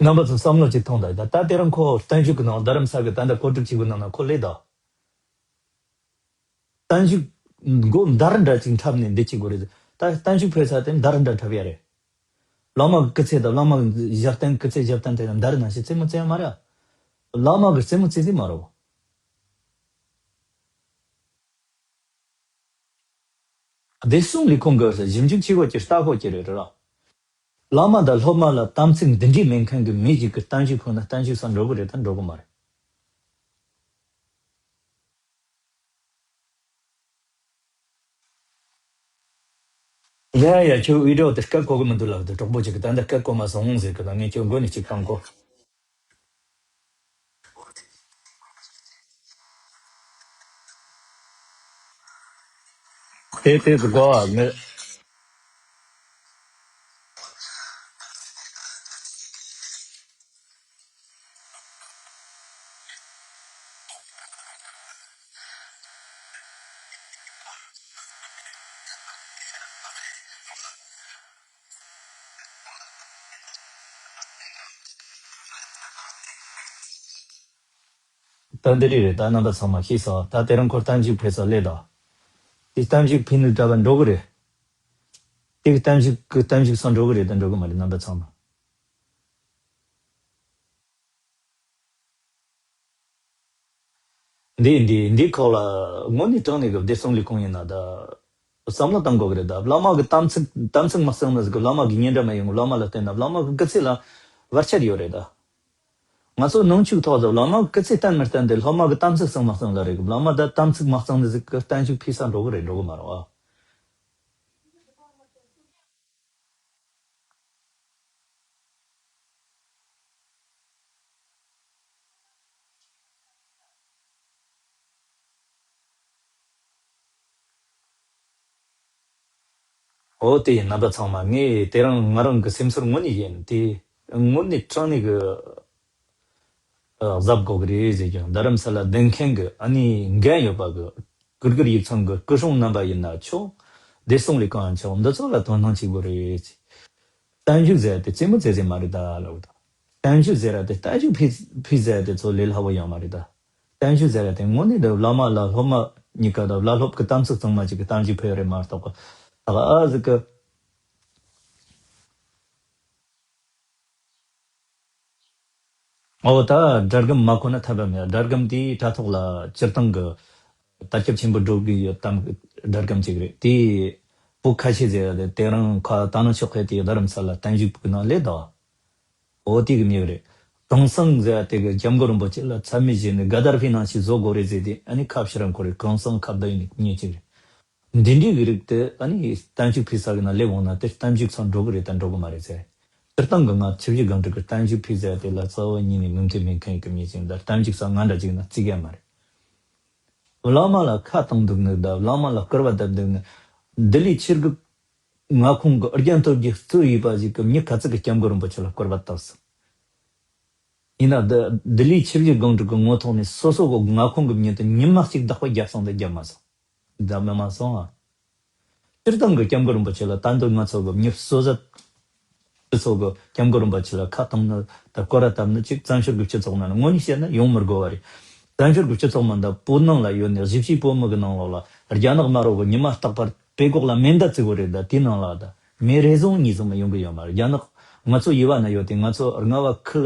རྣམ་པ་ཚོ་བསམ་བློ་ཅིག་ཐོངས་དང་། ད་ལྟ་དེ་རིང་ཁོ་བརྟན་བཞུགས་ཀྱི་ནང་རྡ་རམ་ས་གི་ད་ལྟ་གོ་སྒྲིག་བྱེད་དགོས་ནང་ན་ཁོ་སླེབས་དང་། བརྟན་བཞུགས་མགོ་འདར་འདྲ་ཅིག་འཁྲབ་ནས་འདི་བྱེད་དགོས་རེད། ད་བརྟན་བཞུགས་ཕེབས་ས་དེ་འདར་འདྲ་འཁྲབ་ཡ་རེད། བླ་མ་གི་སྐུ་ཚེ་དང་བླ་མ་གི་ཞབས་བརྟན་སྐུ་ཚེ་ཞབས་བརྟན་དེ་འདར་ནང་བཞིན་རྩེད་མོ་རྩེ་ཡ་མ་རེད། བླ་མ་གི་རྩེད་མོ་རྩེ་ཟིག་མ་རེད། བདེ་སྲུང་ལས་ཁུངས་ཀྱི་ཞིབ་འཇུག་བྱེད་དགོས་ཀྱི་ལྟ་དགོས་ཀྱི་རེད་ར། བླ་མ་དང་སློབ་མ་ལ་དམ་ཚིག་འདི་འདྲའི་མེད་མཁན་གྱི་མི་ཞིག་གིས་བརྟན་བཞུགས་ཕུལ་ན་བརྟན་བཞུགས་སར་འགྲོ་གི་རེད་ད་འགྲོ་གི་མ་རེད། ཡ་ཡ། ཁྱོད་ཨི་འདྲ་དེ་སྐད་གོ་གི་མི་འདུག་ལབ་དུས་གྲོགས་པོ་ཅིག་གིས་ད་འདི་སྐད་གོ་མ་སོང་ཟེར་གི་ལ། ངས་ཁྱོད་མགོ་ནས་ཅིག་བཏང་གོ། དེ་དེ་ཟིག་གོ་བ་མི། ད་འདི་རིགས་རེད། ད་རྣམ་པ་ཚང་མ་ཤེས་སོང་། ད་དེ་རིང་ཁོ་གཏམ་རྒྱུད་ཕེབས་ས་སླེབས་དང་། དེ་གཏམ་རྒྱུད་ཕེབས་ནི་འདྲ་བ་འགྲོ་གི་རེད། དེ་གཏམ་རྒྱུད་ཀྱི་གཏམ་རྒྱུད་སང་འགྲོ་གི་རེད་དང་འགྲོ་གི་མ་རེད། རྣམ་པ་ཚང་མ། འདི་འདི་འདི་ཁོག་ལ་དངོས་གནས་དྲང་གནས་ཀྱི་བདེ་སྲུང་ལས་ཁུངས་ཡིན་ན་ད་བསམ་བློ་བཏང་དགོས་ཀྱི་རེད། ད་བླ་མ་གི་དམ་ཚིག་དམ་ཚིག་མ་གཙང་ན་ཟིག་གི་བླ་མ་གི་ཉེ་འདྲ་མ་ཡོང་གི། བླ་མ་ལ་བསྟེན་ན་བླ་མ་གི་སྐུ་ཚེ་ལ་བར་ཆད་ཡོད་རེད་ད། ང་ཚོ་ནང་ཆོས་ཐོག་ཏུ་བླ་མ་གི་སྐུ་ཚེ་བརྟན་མི་བརྟན་དེ་སློབ་མ་གི་དམ་ཚིག་གཙང་མ་གཙང་ལ་རེད་གི། བླ་མ་ད་དམ་ཚིག་མ་གཙང་ན་ཟིག་གི་གཏན་བཞུགས་ཕུལ་ས་འགྲོ་གི་རེད་འགྲོ་གི་མ་རེད་བ། འོ་དེ་ཡིན། རྣམ་པ་ཚང་མ། ངས་དེ་རིང་ང་རང་གི་སེམས་ཚོར་དངོས་གནས་ཡིན། དེ་དངོས་གནས་དྲང་གནས་གི་གཟབ་དགོས་གི་རེད་ཟེར་ཀྱང་། རྡ་རམ་ས་ལ་བསྡད་མཁན་གི་ཨ་ནི་འགན་ཡོད་པ་གི་གུར་གུར་ཡིག་ཚང་གི་སྐུ་སྲུང་རྣམ་པ་ཡིན་ན་ཆོག་བདེ་སྲུང་ལས་ཁུངས་ཡིན་ན་ཆོག་འདི་ཚོ་ལ་དོ་སྣང་བྱེད་དགོས་རེད་ཟེར། གཏན་བཞུགས་ཟེར་དེ་རྩེད་མོ་རྩེ་ཟེར་མ་རེད་ད་ལབ་དང་། གཏན་བཞུགས་ཟེར་ར་དེ་གཏན་བཞུགས་ཕུལ་ཕུལ་ཟེར་དེ་ཚོ་ལས་སླ་བོ་ཡོད་མ་རེད་ད། གཏན་བཞུགས་ཟེར་ར་དེ་དངོས་གནས་དེ་བླ་མ་ལ་སློབ་མ་གཉིས་ཀ་དང་བླ་སློབ་ཀྱི་དམ་ཚིག་གཙང་མ་ཅིག་གི་གཏན་བཞུགས་ཕུལ་ཡོད་རེད་མ་གཏོགས་གི། ད་ག་ཟིག་གི། འོ་ད་སྒྲ་སྒམ་མ་གོན་ན་ཐབས་མེད། སྒྲ་སྒམ་དེའི་དྲ་ཐོག་ལ་སྤྱིར་བཏང་གི་དར་ཁྱབ་ཆེན་པོ་འགྲོ་གི་ཡོད་དམ། སྒྲ་སྒམ་ཅིག་རེད། དེའི་བོད་ཁ་ཆེ་ཟེར་ཡ་དེ་དེ་རིང་ཁ་ད་ནང་ཆོག་གི་དེའི་རྡ་རམ་ས་ལ་གཏན་བཞུགས་ཀྱི་ནང་སླེབས་དང་། འོ་དེ་གི་མྱིག་རེད། གང་ཟག་ཟེར་བ་དེ་གི་སྐྱབས་མགོན་རིན་པོ་ཆེ་ལ་མཚན་སྨད་བྱས་ནས་ག་དར་ཕི་ནང་ཞིག་བཟོ་དགོས་རེད་ཟེར་དེ་ཨ་ནི་ཁ་ཕྱིར་ར་འཁོར་རེད། གང་ཟག་ཁ་བརྡ་ཡིན་ནི་མྱིག་ཅིག་རེད། འདི་འདྲའི་གི་རིགས་དེ་ཨ་ནི་གཏན་བཞུགས་ཕུལ་ས་གི་ནང་སླེབས་འོང་ན་དེ་གཏན་བཞུགས་ཚང་འགྲོ་གི་རེད་དང་འགྲོ་གི་མ་རེད་ཟེར། སྤྱིར་བཏང་གི་ང་ཆིབས་བཞི་སྒང་དྲུག་གི་གཏན་བཞུགས་ཕུལ་ཟེར་བ་དེ་ལ་རྩ་བ་ཉིད་ནས་མོས་མཐུན་མེད་མཁན་གི་མྱིག་ཅིག་ཡིན། ད་གཏན་བཞུགས་ས་ང་འདྲ་ཅིག་ན་བརྩི་གི་མ་རེད། བླ་མ་ལ་ཁ་བཏང་འདུག་ནི་དང་བླ་མ་ལ་སྐུར་བ་བཏབ་འདུག་ནི། ལྡི་ལི་ཆིབས་བཞི་མངའ་ཁོངས་ཀྱི་རྒྱན་སྟོབས་ཀྱི་གཙོས་ཡོད་པ་ཞིག་གི་མྱི་ག་ཚོད་ཀྱིས་སྐྱབས་མགོན་རིན་པོ་ཆེ་ལ་སྐུར་བ་བཏབ་སོང་། ཡིན་ན་ལྡི་ལྡི་ལི་ཆིབས་བཞི་སྒང་དྲུག་གི་ངོ་ཐོག་ནས་སོ་སོ་གི་མངའ་ཁོངས་ཀྱི་མྱི་དེ་ཉི་མ་གཅིག་བདག་པོ་རྒྱབ་སོང་དང་རྒྱབ་མ་སོང་། རྒྱབ་མ་སོང་ཨ། སྤྱིར་བཏང་གི་སྐྱབས་མགོན་རིན་པོ་ཆེ་ལ་ད་འདོད་ང་ཚོ་གི་མྱི་གསོ་ཟད། སྤྱི་ཚོགས་ཀྱི་སྐྱབས་མགོན་རིན་པོ་ཆེ་ལ་ཁ་བཏང་ནི་དང་སྐོར་ར་བཏབ་ནི་གཅིག་བཙན་བྱོལ་གྱི་སྤྱི་ཚོགས་ནང་ནས་དངོས་གནས་བཤད་ན་ཡོང་མི་དགོས་པ་རེད། བཙན་བྱོལ་གྱི་སྤྱི་ཚོགས་མིན་ད་བོད་ནང་ལ་ཡོད་ནི་གཞིས་བྱེས་བོད་མི་གི་ནང་ལོགས་ལ་རྒྱ་ནག་དམར་པོ་གི་ཉི་མ་རྟག་པར་པེ་གོག་ལ་མེ་མདའ་བཙུགས་པ་རེད། ད་དེའི་ནང་ལ་ད་མེ་རེ་ཟུང་གཉིས་ཙམ་ཡོང་གི་ཡོད་མ་རེད། རྒྱ་ནག་ང་ཚོ་ཡི་བ་ན་ཡོད་དེ་ང་ཚོ་རྔ་བ་ཁུལ་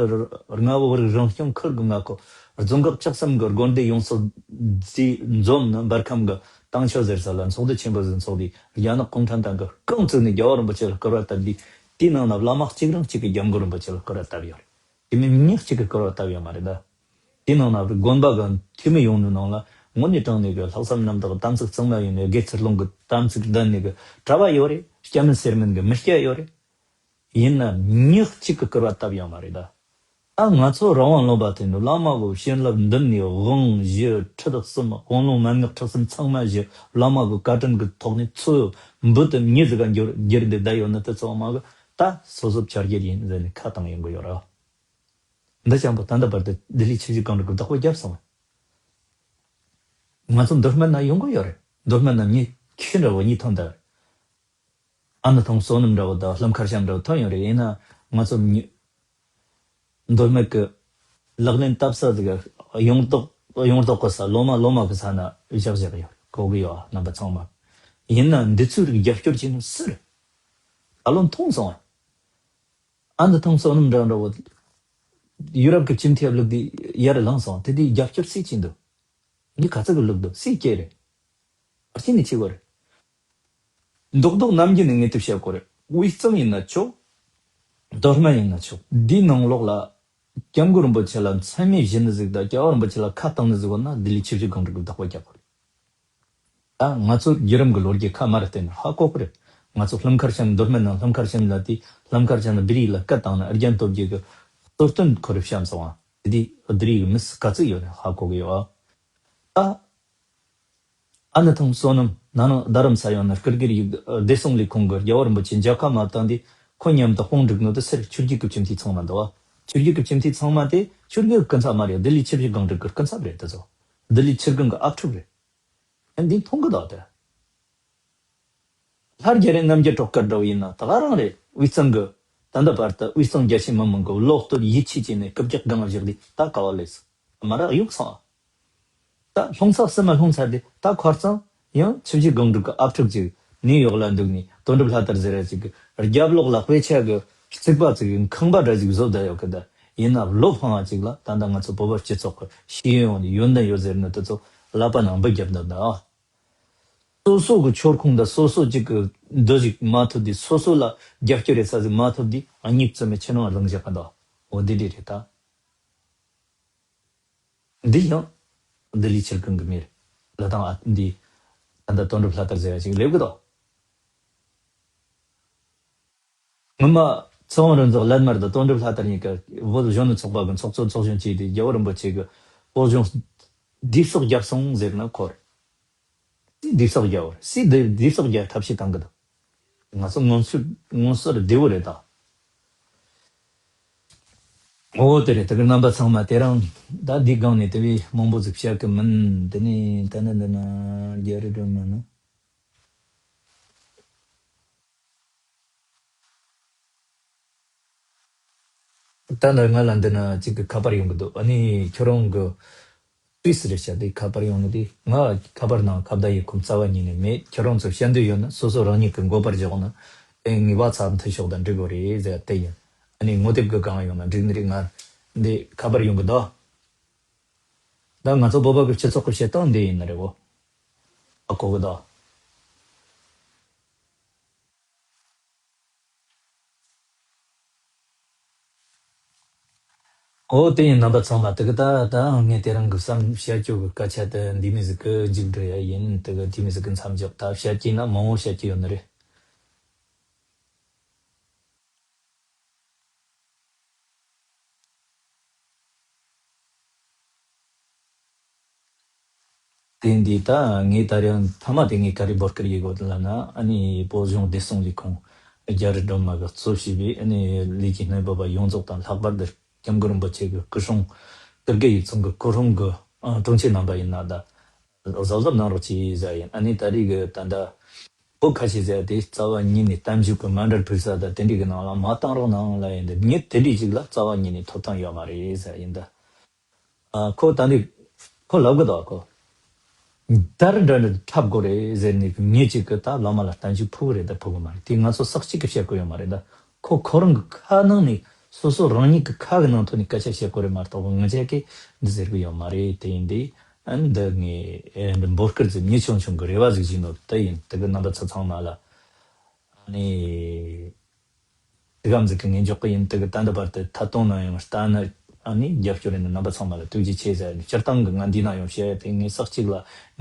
རྔ་བ་བོད་རིགས་རང་སྐྱོང་ཁུལ་གི་མངའ་ཁོངས་རྫོང་ཁག་བཅུ་གསུམ་གི་དགོན་སྡེ་ཡོངས་སུ་འཛིན་འཛོམས་ནི་འབར་ཁམས་གི་ཏང་ཆོ་ཟེར་ས་ལ་ཚོགས་འདུ་ཆེན་པོ་ཟིག་ཚོགས་དུས་རྒྱ་ནག་གུང་ཁྲན་ཏང་གི་རྐང་བཙུགས་ནས་རྒྱལ་བ་རིན་པོ་ཆེ་ལ་སྐུར་བ་བཏབ་དུས་དེའི་ནང་ན་བླ་མ་གཅིག་རང་གཅིག་གིས་སྐྱབས་མགོན་རིན་པོ་ཆེ་ལ་སྐུར་བ་བཏབ་ཡོད་རེད། དེ་མིན་མྱི་གཅིག་གིས་སྐུར་བ་བཏབ་ཡོད་མ་རེད་ད། དེའི་ནང་ན་དགོན་པ་གི་འཐུས་མི་ཡོང་ནི་ནང་ལ་དངོས་གནས་དྲང་གནས་ཀྱི་ལྷག་བསམ་རྣམ་དག་དམ་ཚིག་གཙང་མ་ཡིན་ནས་དགེ་ཚུལ་སློང་གི་དམ་ཚིག་ལྡན་ནས་ཀྱི་གྲྭ་པ་ཡོད་རེད། སྐྱ་མིན་སེར་མིན་གྱི་མི་སྐྱ་ཡོད་རེད། ཡིན་ན་མྱི་གཅིག་གིས་སྐུར་བ་བཏབ་ཡོད་མ་རེད་ད། ད་ང་ཚོ་རང་དབང་ལུང་པ་དེ་ནི་བླ་མ་གི་བྱིན་རླབས་འདི་ནས་དབང་བཞི་ཁྲི་དག་གསུམ་དབང་ལུང་མན་ངག་ཁྲི་གསུམ་ཚང་མ་བཞི་བླ་མ་གི་བཀའ་དྲིན་གྱི་ཐོག་ནས་ཚུར་འབུལ་དུ་མྱི་ཟིག་ག་འགྱུར་འགྱུར་འདི་བསྡད་ཡོད་ནི་དེ་ཚོ་མ་གི་ད་སོ་སོ་ཆ་རྒྱུས་ཡིན་ཟེར་ནས་ཁ་བཏང་ཡོང་གི་ཡོད་ར། འདི་ཅང་པོ་ད་ལྟ་བར་དུ་ལྡི་ལི་ཆིབས་བཞི་སྒང་དྲུག་གི་བདག་པོ་བརྒྱབ་སོང་བ། ང་ཚོ་མདོ་སྨད་ན་ཡོང་གི་ཡོད་རེད། མདོ་སྨད་ན་མྱི་ཁྱི་འདྲ་བོ་གཉིས་ཐོན་ད། ཨ་ནི་ཐང་བསོད་ནམས་འདྲ་བོ་དང་ལྷམ་ཁར་ཤམ་འདྲ་བོ་ཐོན་ཡོད་རེད། ཡིན་ན་ང་ཚོ་མྱི་མདོ་སྨད་ཀྱི་ལག་ལེན་བསྟར་ས་ཟིག་ཡོངས་རྫོགས་ཡོངས་རྫོགས་ཀྱི་ས་ལོ་མ་ལོ་མ་གི་ས་ན་བཞག་བཞག་ཡོད་གོ་གི་ཡོད་རྣམ་པ་ཚང་མ། ཡིན་ན་འདི་ཚོའི་རིགས་རྒྱབ་སྐྱོར་བྱེད་ནི་སུ་རེད། ད་ལོ་མཐོང་སོང་ཨ། ཨ་འདི་ཐང་བསོད་ནམས་འདྲ་འདྲ་བོ། ཡུ་རོབ་ཀྱི་སྤྱི་འཐུས་བླུགས་དུས་ཡར་ལངས་སོང་། དེ་དུས་རྒྱབ་སྐྱོར་སུས་བྱས་འདུག་ངས་ག་ཚོད་ཀྱི་བླུགས་འདུག་སུས་སྐྱེས་རེད། ཨ་ཅི་ནས་བྱེད་དགོས་རེད། མདོག་མདོག་ནམ་རྒྱུན་ནས་ངས་དེ་བཤད་དགོས་རེད། དབུས་གཙང་ཡིན་ན་ཆོག་མདོ་སྨད་ཡིན་ན་ཆོག་འདིའི་ནང་ལོགས་ལ་སྐྱབས་མགོན་རིན་པོ་ཆེ་ལ་མཚན་སྨད་བྱེད་ནི་ཟིག་དང་སྐྱབས་མགོན་རིན་པོ་ཆེ་ལ་ཁ་བཏང་ནི་ཟིག་ཡོད་ན་ལྡི་ལི་ཆིབས་བཞི་སྒང་དྲུག་གི་བདག་པོ་རྒྱག་དགོས་རེད། ད་ང་ཚོ་བརྒྱུད་རིམ་གྱི་ལོ་རྒྱུས་ཁ་མར་བལྟས་ན་ཧ་གོ་གི་རེད། ང་ཚོ་ལྷུ་མཁར་བྱམས། མདོ་སྨད་ནང་ལྷུ་མཁར་བྱམས་ལ་དེ་ལྷུ་མཁར་བྱམས་ལ་བོད་རིགས་ལ་སྐད་བཏང་ནས་རྒྱན་གཏོར་རྒྱུ་གི་གཙོ་དོན་ཁོ་རེ་བཤམས་སོང་བ། དེ་དེ་བོད་རིགས་མི་སུ་ག་ཚོད་ཡོད་ནས་ཧ་གོ་གི་ཡོད་ཨ། ད། ཨ་ནི་ཐང་བསོད་ནམས་ན་ནང་རྡ་རམ་ས་ཡོང་ན་སྐུ་སྒེར་ཡིག་བདེ་སྲུང་ལས་ཁུངས་གི་རྒྱལ་བ་རིན་པོ་ཆེ་མཇལ་ཁ་མ་བཏང་དུས་ཁོ་མཉམ་དུ་དཔུང་སྒྲིག་ནོ་དེ་སེར་ཆུ་རྒྱུད་ཀྱི་སྤྱི་འཐུས་ཚང་མ་འདུག་བ། ཆུ་རྒྱུད་ཀྱི་སྤྱི་འཐུས་ཚང་མ་དེ་ཆུ་རྒྱུད་ཀྱི་སྐུ་ཚབ་མ་རེད། ལྡི་ལི་ཆུ་བཞི་སྒང་དྲུག་གི་སྐུ་ཚབ་རེད། དེ་ཚོ་ལྡི་ལི་ཆུ་སྒང་གི་ཨབ་ཕྲུག་རེད། ཨ་འདི་མཐོང་གི་འདུག་དེ། ལྷ་རྒྱ་རེ་རྣམ་རྒྱལ་སྒྲོལ་དཀར་འདྲ་བོ་ཡིན་ན་ད་ག་རང་རེད། དབུས་གཙང་གི་ད་ལྟ་བར་དུ་དབུས་གཙང་རྒྱ་ཆེ་མི་མང་གི་བློ་གཏོད་ཡིད་ཆེས་བྱས་ནས་རྐུབ་བཀྱག་སྒང་བཞག་དུས་ད་ག་བ་ལས་སོང་། མ་རག་གཡུག་སོང་ཨ། ད་ལྷུང་ཚགས་སེམས་མ་ལྷུང་ཚར་དུས་ད་ཁོ་རྩང་ཡང་ཆུ་བཞི་སྒང་དྲུག་གི་ཨབ་ཕྲུག་ཅིག་ནིའུ་ཡོག་ལ་འདུག་ནས་དོན་གྲུབ་ལྷ་དར་ཟེར་ཡ་ཅིག་གི་རྒྱབ་ལོགས་ལ་དཔེ་ཆ་གི་རྩིག་པ་ཅིག་གི་ཁང་པ་འདྲ་ཅིག་བཟོ་བསྡད་ཡོད་གི། ད་ཡིན་ན་བློ་ཕངས་པ་ཅིག་ལ་ད་ལྟ་ང་ཚོ་བོད་པ་སྤྱི་ཚོགས་ཀྱི་ཤེས་ཡོན་ཡོན་ཏན་ཡོད་ཟེར་ནི་དེ་ཚོ་ཀླད་པ་ནང་འབུད་རྒྱབ་འདུག་ད། སོ་སོ་གི་ཆོལ་ཁོངས་དང་སོ་སོ་གཅིག་གི་འདུ་ཤེས་མ་ཐུབ་དུས། སོ་སོ་ལ་རྒྱབ་སྐྱོར་རེད་ས་ཟིག་མ་ཐུབ་དུས། ཨ་མྱེས་བཙུན་མའི་ཁྱིམ་ནང་ལངས་བཞག་གི་འདུག་འོ་འདི་འདྲ་རེད་ད། འདི་ཡང་ལྡི་ལི་ཆུ་སྒང་གི་མི་རེད། ལ་དང་ཨ་འདི་ད་ལྟ་དོན་གྲུབ་ལྷ་དར་ཟེར་བ་ཅིག་སླེབས་གི་འདུག་སྔོན་མ་ཚེ་དབང་རིག་འཛིན་ཀླད་དམར་དང་དོན་གྲུབ་ལྷ་དར་གཉིས་ཀ་བོད་གཞོན་ནུ་ཚོགས་པ་གི་ཚོགས་གཙོ་ཚོགས་གཞོན་བྱས་ཏེ་རྒྱལ་བ་རིན་པོ་ཆེ་གི་བོད་གཞུང་བསྡུས་གསོག་བརྒྱབ་སོང་ཟེར་ན་ཁོ་རེད། སུས་བསྡུས་གསོག་བརྒྱབ་པ་རེད། སུས་བསྡུ་བསྡུས་གསོག་བརྒྱབ་ཐབས་ཤེས་བཏང་གི་འདུག་ང་ཚོ་མངོན་སུ་མངོན་གསལ་བདེ་བོ་རེད་ད། འོ་དེ་རེད། དེ་གི་རྣམ་པ་ཚང་མ་དེ་རིང་ད་འདི་སྒང་ནས་དེ་བས་མང་པོ་ཟིག་བཤད་གི་མིན། དེ་ནས་ད་ནི་འདི་ན་རྒྱ་རི་སྒྲོལ་མ་ནི། ད་ནི་ང་ལ་འདི་ན་གཅིག་གི་ཁ་པར་ཡོང་གི་འདུག་ཨ་ནི་ཁྱོད་རང་གི་ཏུས་རེ་བྱ་དེ་ཁ་པར་ཡོང་གི་དེ། ང་ཁ་པར་ནང་ཁ་བརྡ་ཡི་ཁུངས་རྩ་བ་ཉིད་ནས་མེད། ཁྱོད་རང་ཚོ་བཤད་འདོད་ཡོད་ན་སོ་སོ་རང་ཉིད་ཀྱི་མགོ་པར་འཇོག་ན། ཨེ་ངའི་བ་ཚབ་མཐུད་ཤོག་དང་འགྲིག་གི་རེད་ཟེར་དེ་ཡིན། ཨ་ནི་ངོ་དེབ་གི་སྒང་ཡོང་ན་འགྲིག་ནི་རེད། ང་འདི་ཁ་པར་ཡོང་གི་འདུག་ད་ང་ཚོ་བོད་པ་གི་སྤྱི་ཚོགས་ཀྱི་བྱེད་སྟངས་འདི་ཡིན་ནི་རེད་བོ། ཨ་གོ་གི་འདུག་འོ་དེ་ཡིན། རྣམ་པ་ཚང་མ་དེ་གི་ད་ད་ངས་དེ་རིང་གི་བསམ་བཤད་རྒྱུ་གི་སྐད་ཆ་དེ་འདི་མོ་ཟིག་གི་མཇུག་སྒྲིལ་ཡ་ཡིན། དེ་གི་འདི་མོ་ཟིག་གི་མཚམས་འཇོག་ད་བཤད་ཀྱིན་ན་མང་བོ་བཤད་ཀྱི་ཡོད་ནི་རེད། དེ་འདི་ད་ངས་ད་རེས་མཐའ་མ་དེ་ངས་ག་རེ་འབོད་སྐུལ་ཡེད་དགོས་ལབ་ན། ཨ་ནི་བོད་གཞུང་བདེ་སྲུང་ལས་ཁུངས་རྒྱ་རི་སྒྲོལ་མ་གིས་གཙོ་བྱས་པའི་ཨ་ནི་ལས་ཀྱི་སྣེ་འབོད་པ་ཡོངས་རྫོགས་དང་། ལྷག་པར་དུ་སྐྱབས་མགོན་རིན་པོ་ཆེ་གི་སྐུ་སྲུང་། སྐུ་སྒེར་ཡིག་ཚང་གི་སྐུ་སྲུང་གི་ཨ་དྲུང་ཆེ་རྣམ་པ་ཡིན་ན་ད་གཟབ་གཟབ་གནང་རོགས་གྱིས་ཟེར་ཡིན། ཨ་ནི་ད་རེས་གི་ད་ལྟ་བོད་ཁ་ཆེ་ཟེར་དེ་རྩ་བ་ཉིད་ནས་གཏམ་བརྗོད་ཀྱི་མཎྜལ་ཕུལ་ས་དང་དེ་འདྲའི་གི་ནང་ལ་མ་བཏང་རོགས་གནང་ལབ་ཡིན། འདི་མྱི་དེ་འདྲའི་ཞིག་ལ་རྩ་བ་ཉིད་ནས་ཐོབ་ཐང་ཡོད་མ་རེད་ཟེར་ཡིན་ད། ཨ་ཁོ་ད་ནི་ཁོ་ལབ་གི་འདུག་ཁོ། དར་འདྲ་འདྲ་འཁྲབ་དགོས་རེད་ཟེར་ནས་མྱི་གཅིག་གིས་ད་བླ་མ་ལ་བསྟན་བཅོས་ཕུལ་གི་རེད་ད་ཕུལ་གི་མ་རེད། དེ་ང་ཚོ་ས་གཅིག་གིས་བཤད་དགོས་ཡོད་མ་རེད་ད། ཁོ་ཁོ་རང་གི་ཁ་ནང་ནས་སོ་སོ་རང་ཉིད་ཀྱི་ཁ་གི་ནང་ཐོག་ནས་སྐད་ཆ་བཤད་དགོས་རེད་མ་གཏོགས་ངེད་ཅག་གིས་འདི་ཟེར་གི་ཡོད་མ་རེད། དེ་ཡིན་དུས་ཨ་འདི་ངས་ཨེ་འདི་འབོད་སྐུལ་ཟིག་མྱི་ཆུང་ཆུང་གི་རེ་བ་ཟིག་བྱིན་ནོ་དེ་ཡིན། དེ་གི་རྣམ་པ་ཚོ་ཚང་མ་ལ་ཨ་ནི། དེ་ག་ཟིག་གི་ངས་འཇོག་གི་ཡིན། དེ་གི་ད་ལྟ་བར་དུ་ཐད་གཏོང་ནང་ཡང་ལྟ་ན་ཨ་ནི་རྒྱབ་སྐྱོར་ཡིན་ན་རྣམ་པ་ཚང་མ་ལ་ཐུགས་རྗེ་ཆེ་ཟེར་ནས། སྤྱིར་བཏང་གི་ང་འདི་ན་ཡང་བཤད་དེ་ངས་ས་གཅིག་ལ་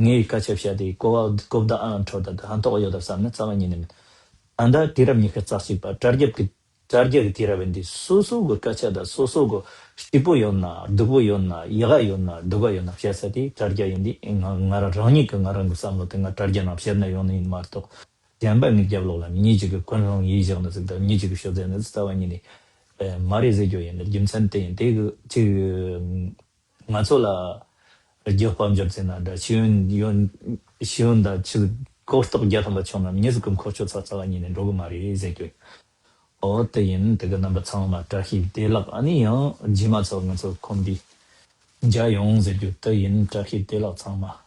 ངའི་སྐད་ཆ་བཤད་དེ་གོ་བ་གོ་བརྡ་ཨང་འཕྲོད་ད་དེ་ཕན་ཐོགས་ཡོད་ད་བསམ་ན་རྩ་བ་ཉིད་ནས་མེད། ད་ལྟ་དུས་རབས་ཉི་ཤུ་རྩ་གཅིག་པ་དྲ་རྒྱ་གི་དྲ་རྒྱ་གི་དུས་རབས་ཡིན་དུས་སོ་སོ་གི་སྐད་ཆ་དང་སོ་སོ་གི་སྐྱིད་པོ་ཡོད་ན་སྡུག་པོ་ཡོད་ན་ཡག་ག་ཡོད་ན་སྡུག་ག་ཡོད་ན་བཤད་ས་དེ་དྲ་རྒྱ་ཡིན་དུས་ང་ང་རང་རང་ཉིད་ཀྱི་ང་རང་གི་བསམ་བློ་དེ་ང་དྲ་རྒྱ་ནང་བཤད་ན་ཡོང་ནི་ཡིན་མ་གཏོགས། གཞན་པ་ངའི་རྒྱབ་ལོགས་ལ་མྱི་གཅིག་གི་ཀུན་སློང་ཡིད་བཞག་ནི་ཟིག་དང་མྱི་གཅིག་གི་ཤོད་ཟེར་ནི་ཟིག་རྩ་བ་ཉིད་ནས་ཨེ་མ་རེད་ཟེར་རྒྱུ་ཡིན། རྒྱུ་མཚན་དེ་ཡིན། དེ་གི་ཅིག་ང་ཚོ་ལ་རྒྱུ་དཔལ་འབྱོར་ཟེར་ན་འདྲ་ཤེས་ཡོན་ཡོན་ཤེས་ཡོན་དང་ཅིག་གོ་རྟོགས་རྒྱ་ཐམ་པ་ཆུང་ན་མྱི་ཟིག་གི་མཁོ་སྤྱོད་ཚ་རྩ་བ་ཉིད་ནས་འགྲོ་གི་མ་རེད་ཟེར་རྒྱུ་ཡིན། ཨོ་དེ་ཡིན། དེ་གི་རྣམ་པ་ཚང་མ་བཀྲ་ཤིས་བདེ་ལེགས། ཨ་ནི་ཡང་རྗེས་མ་ཚོ་ང་ཚོ་ཁོམ་དུས་མཇལ་ཡོང་ཟེར་རྒྱུ་དེ་ཡིན། བཀྲ་ཤིས་བདེ་ལེགས་ཚང་མ།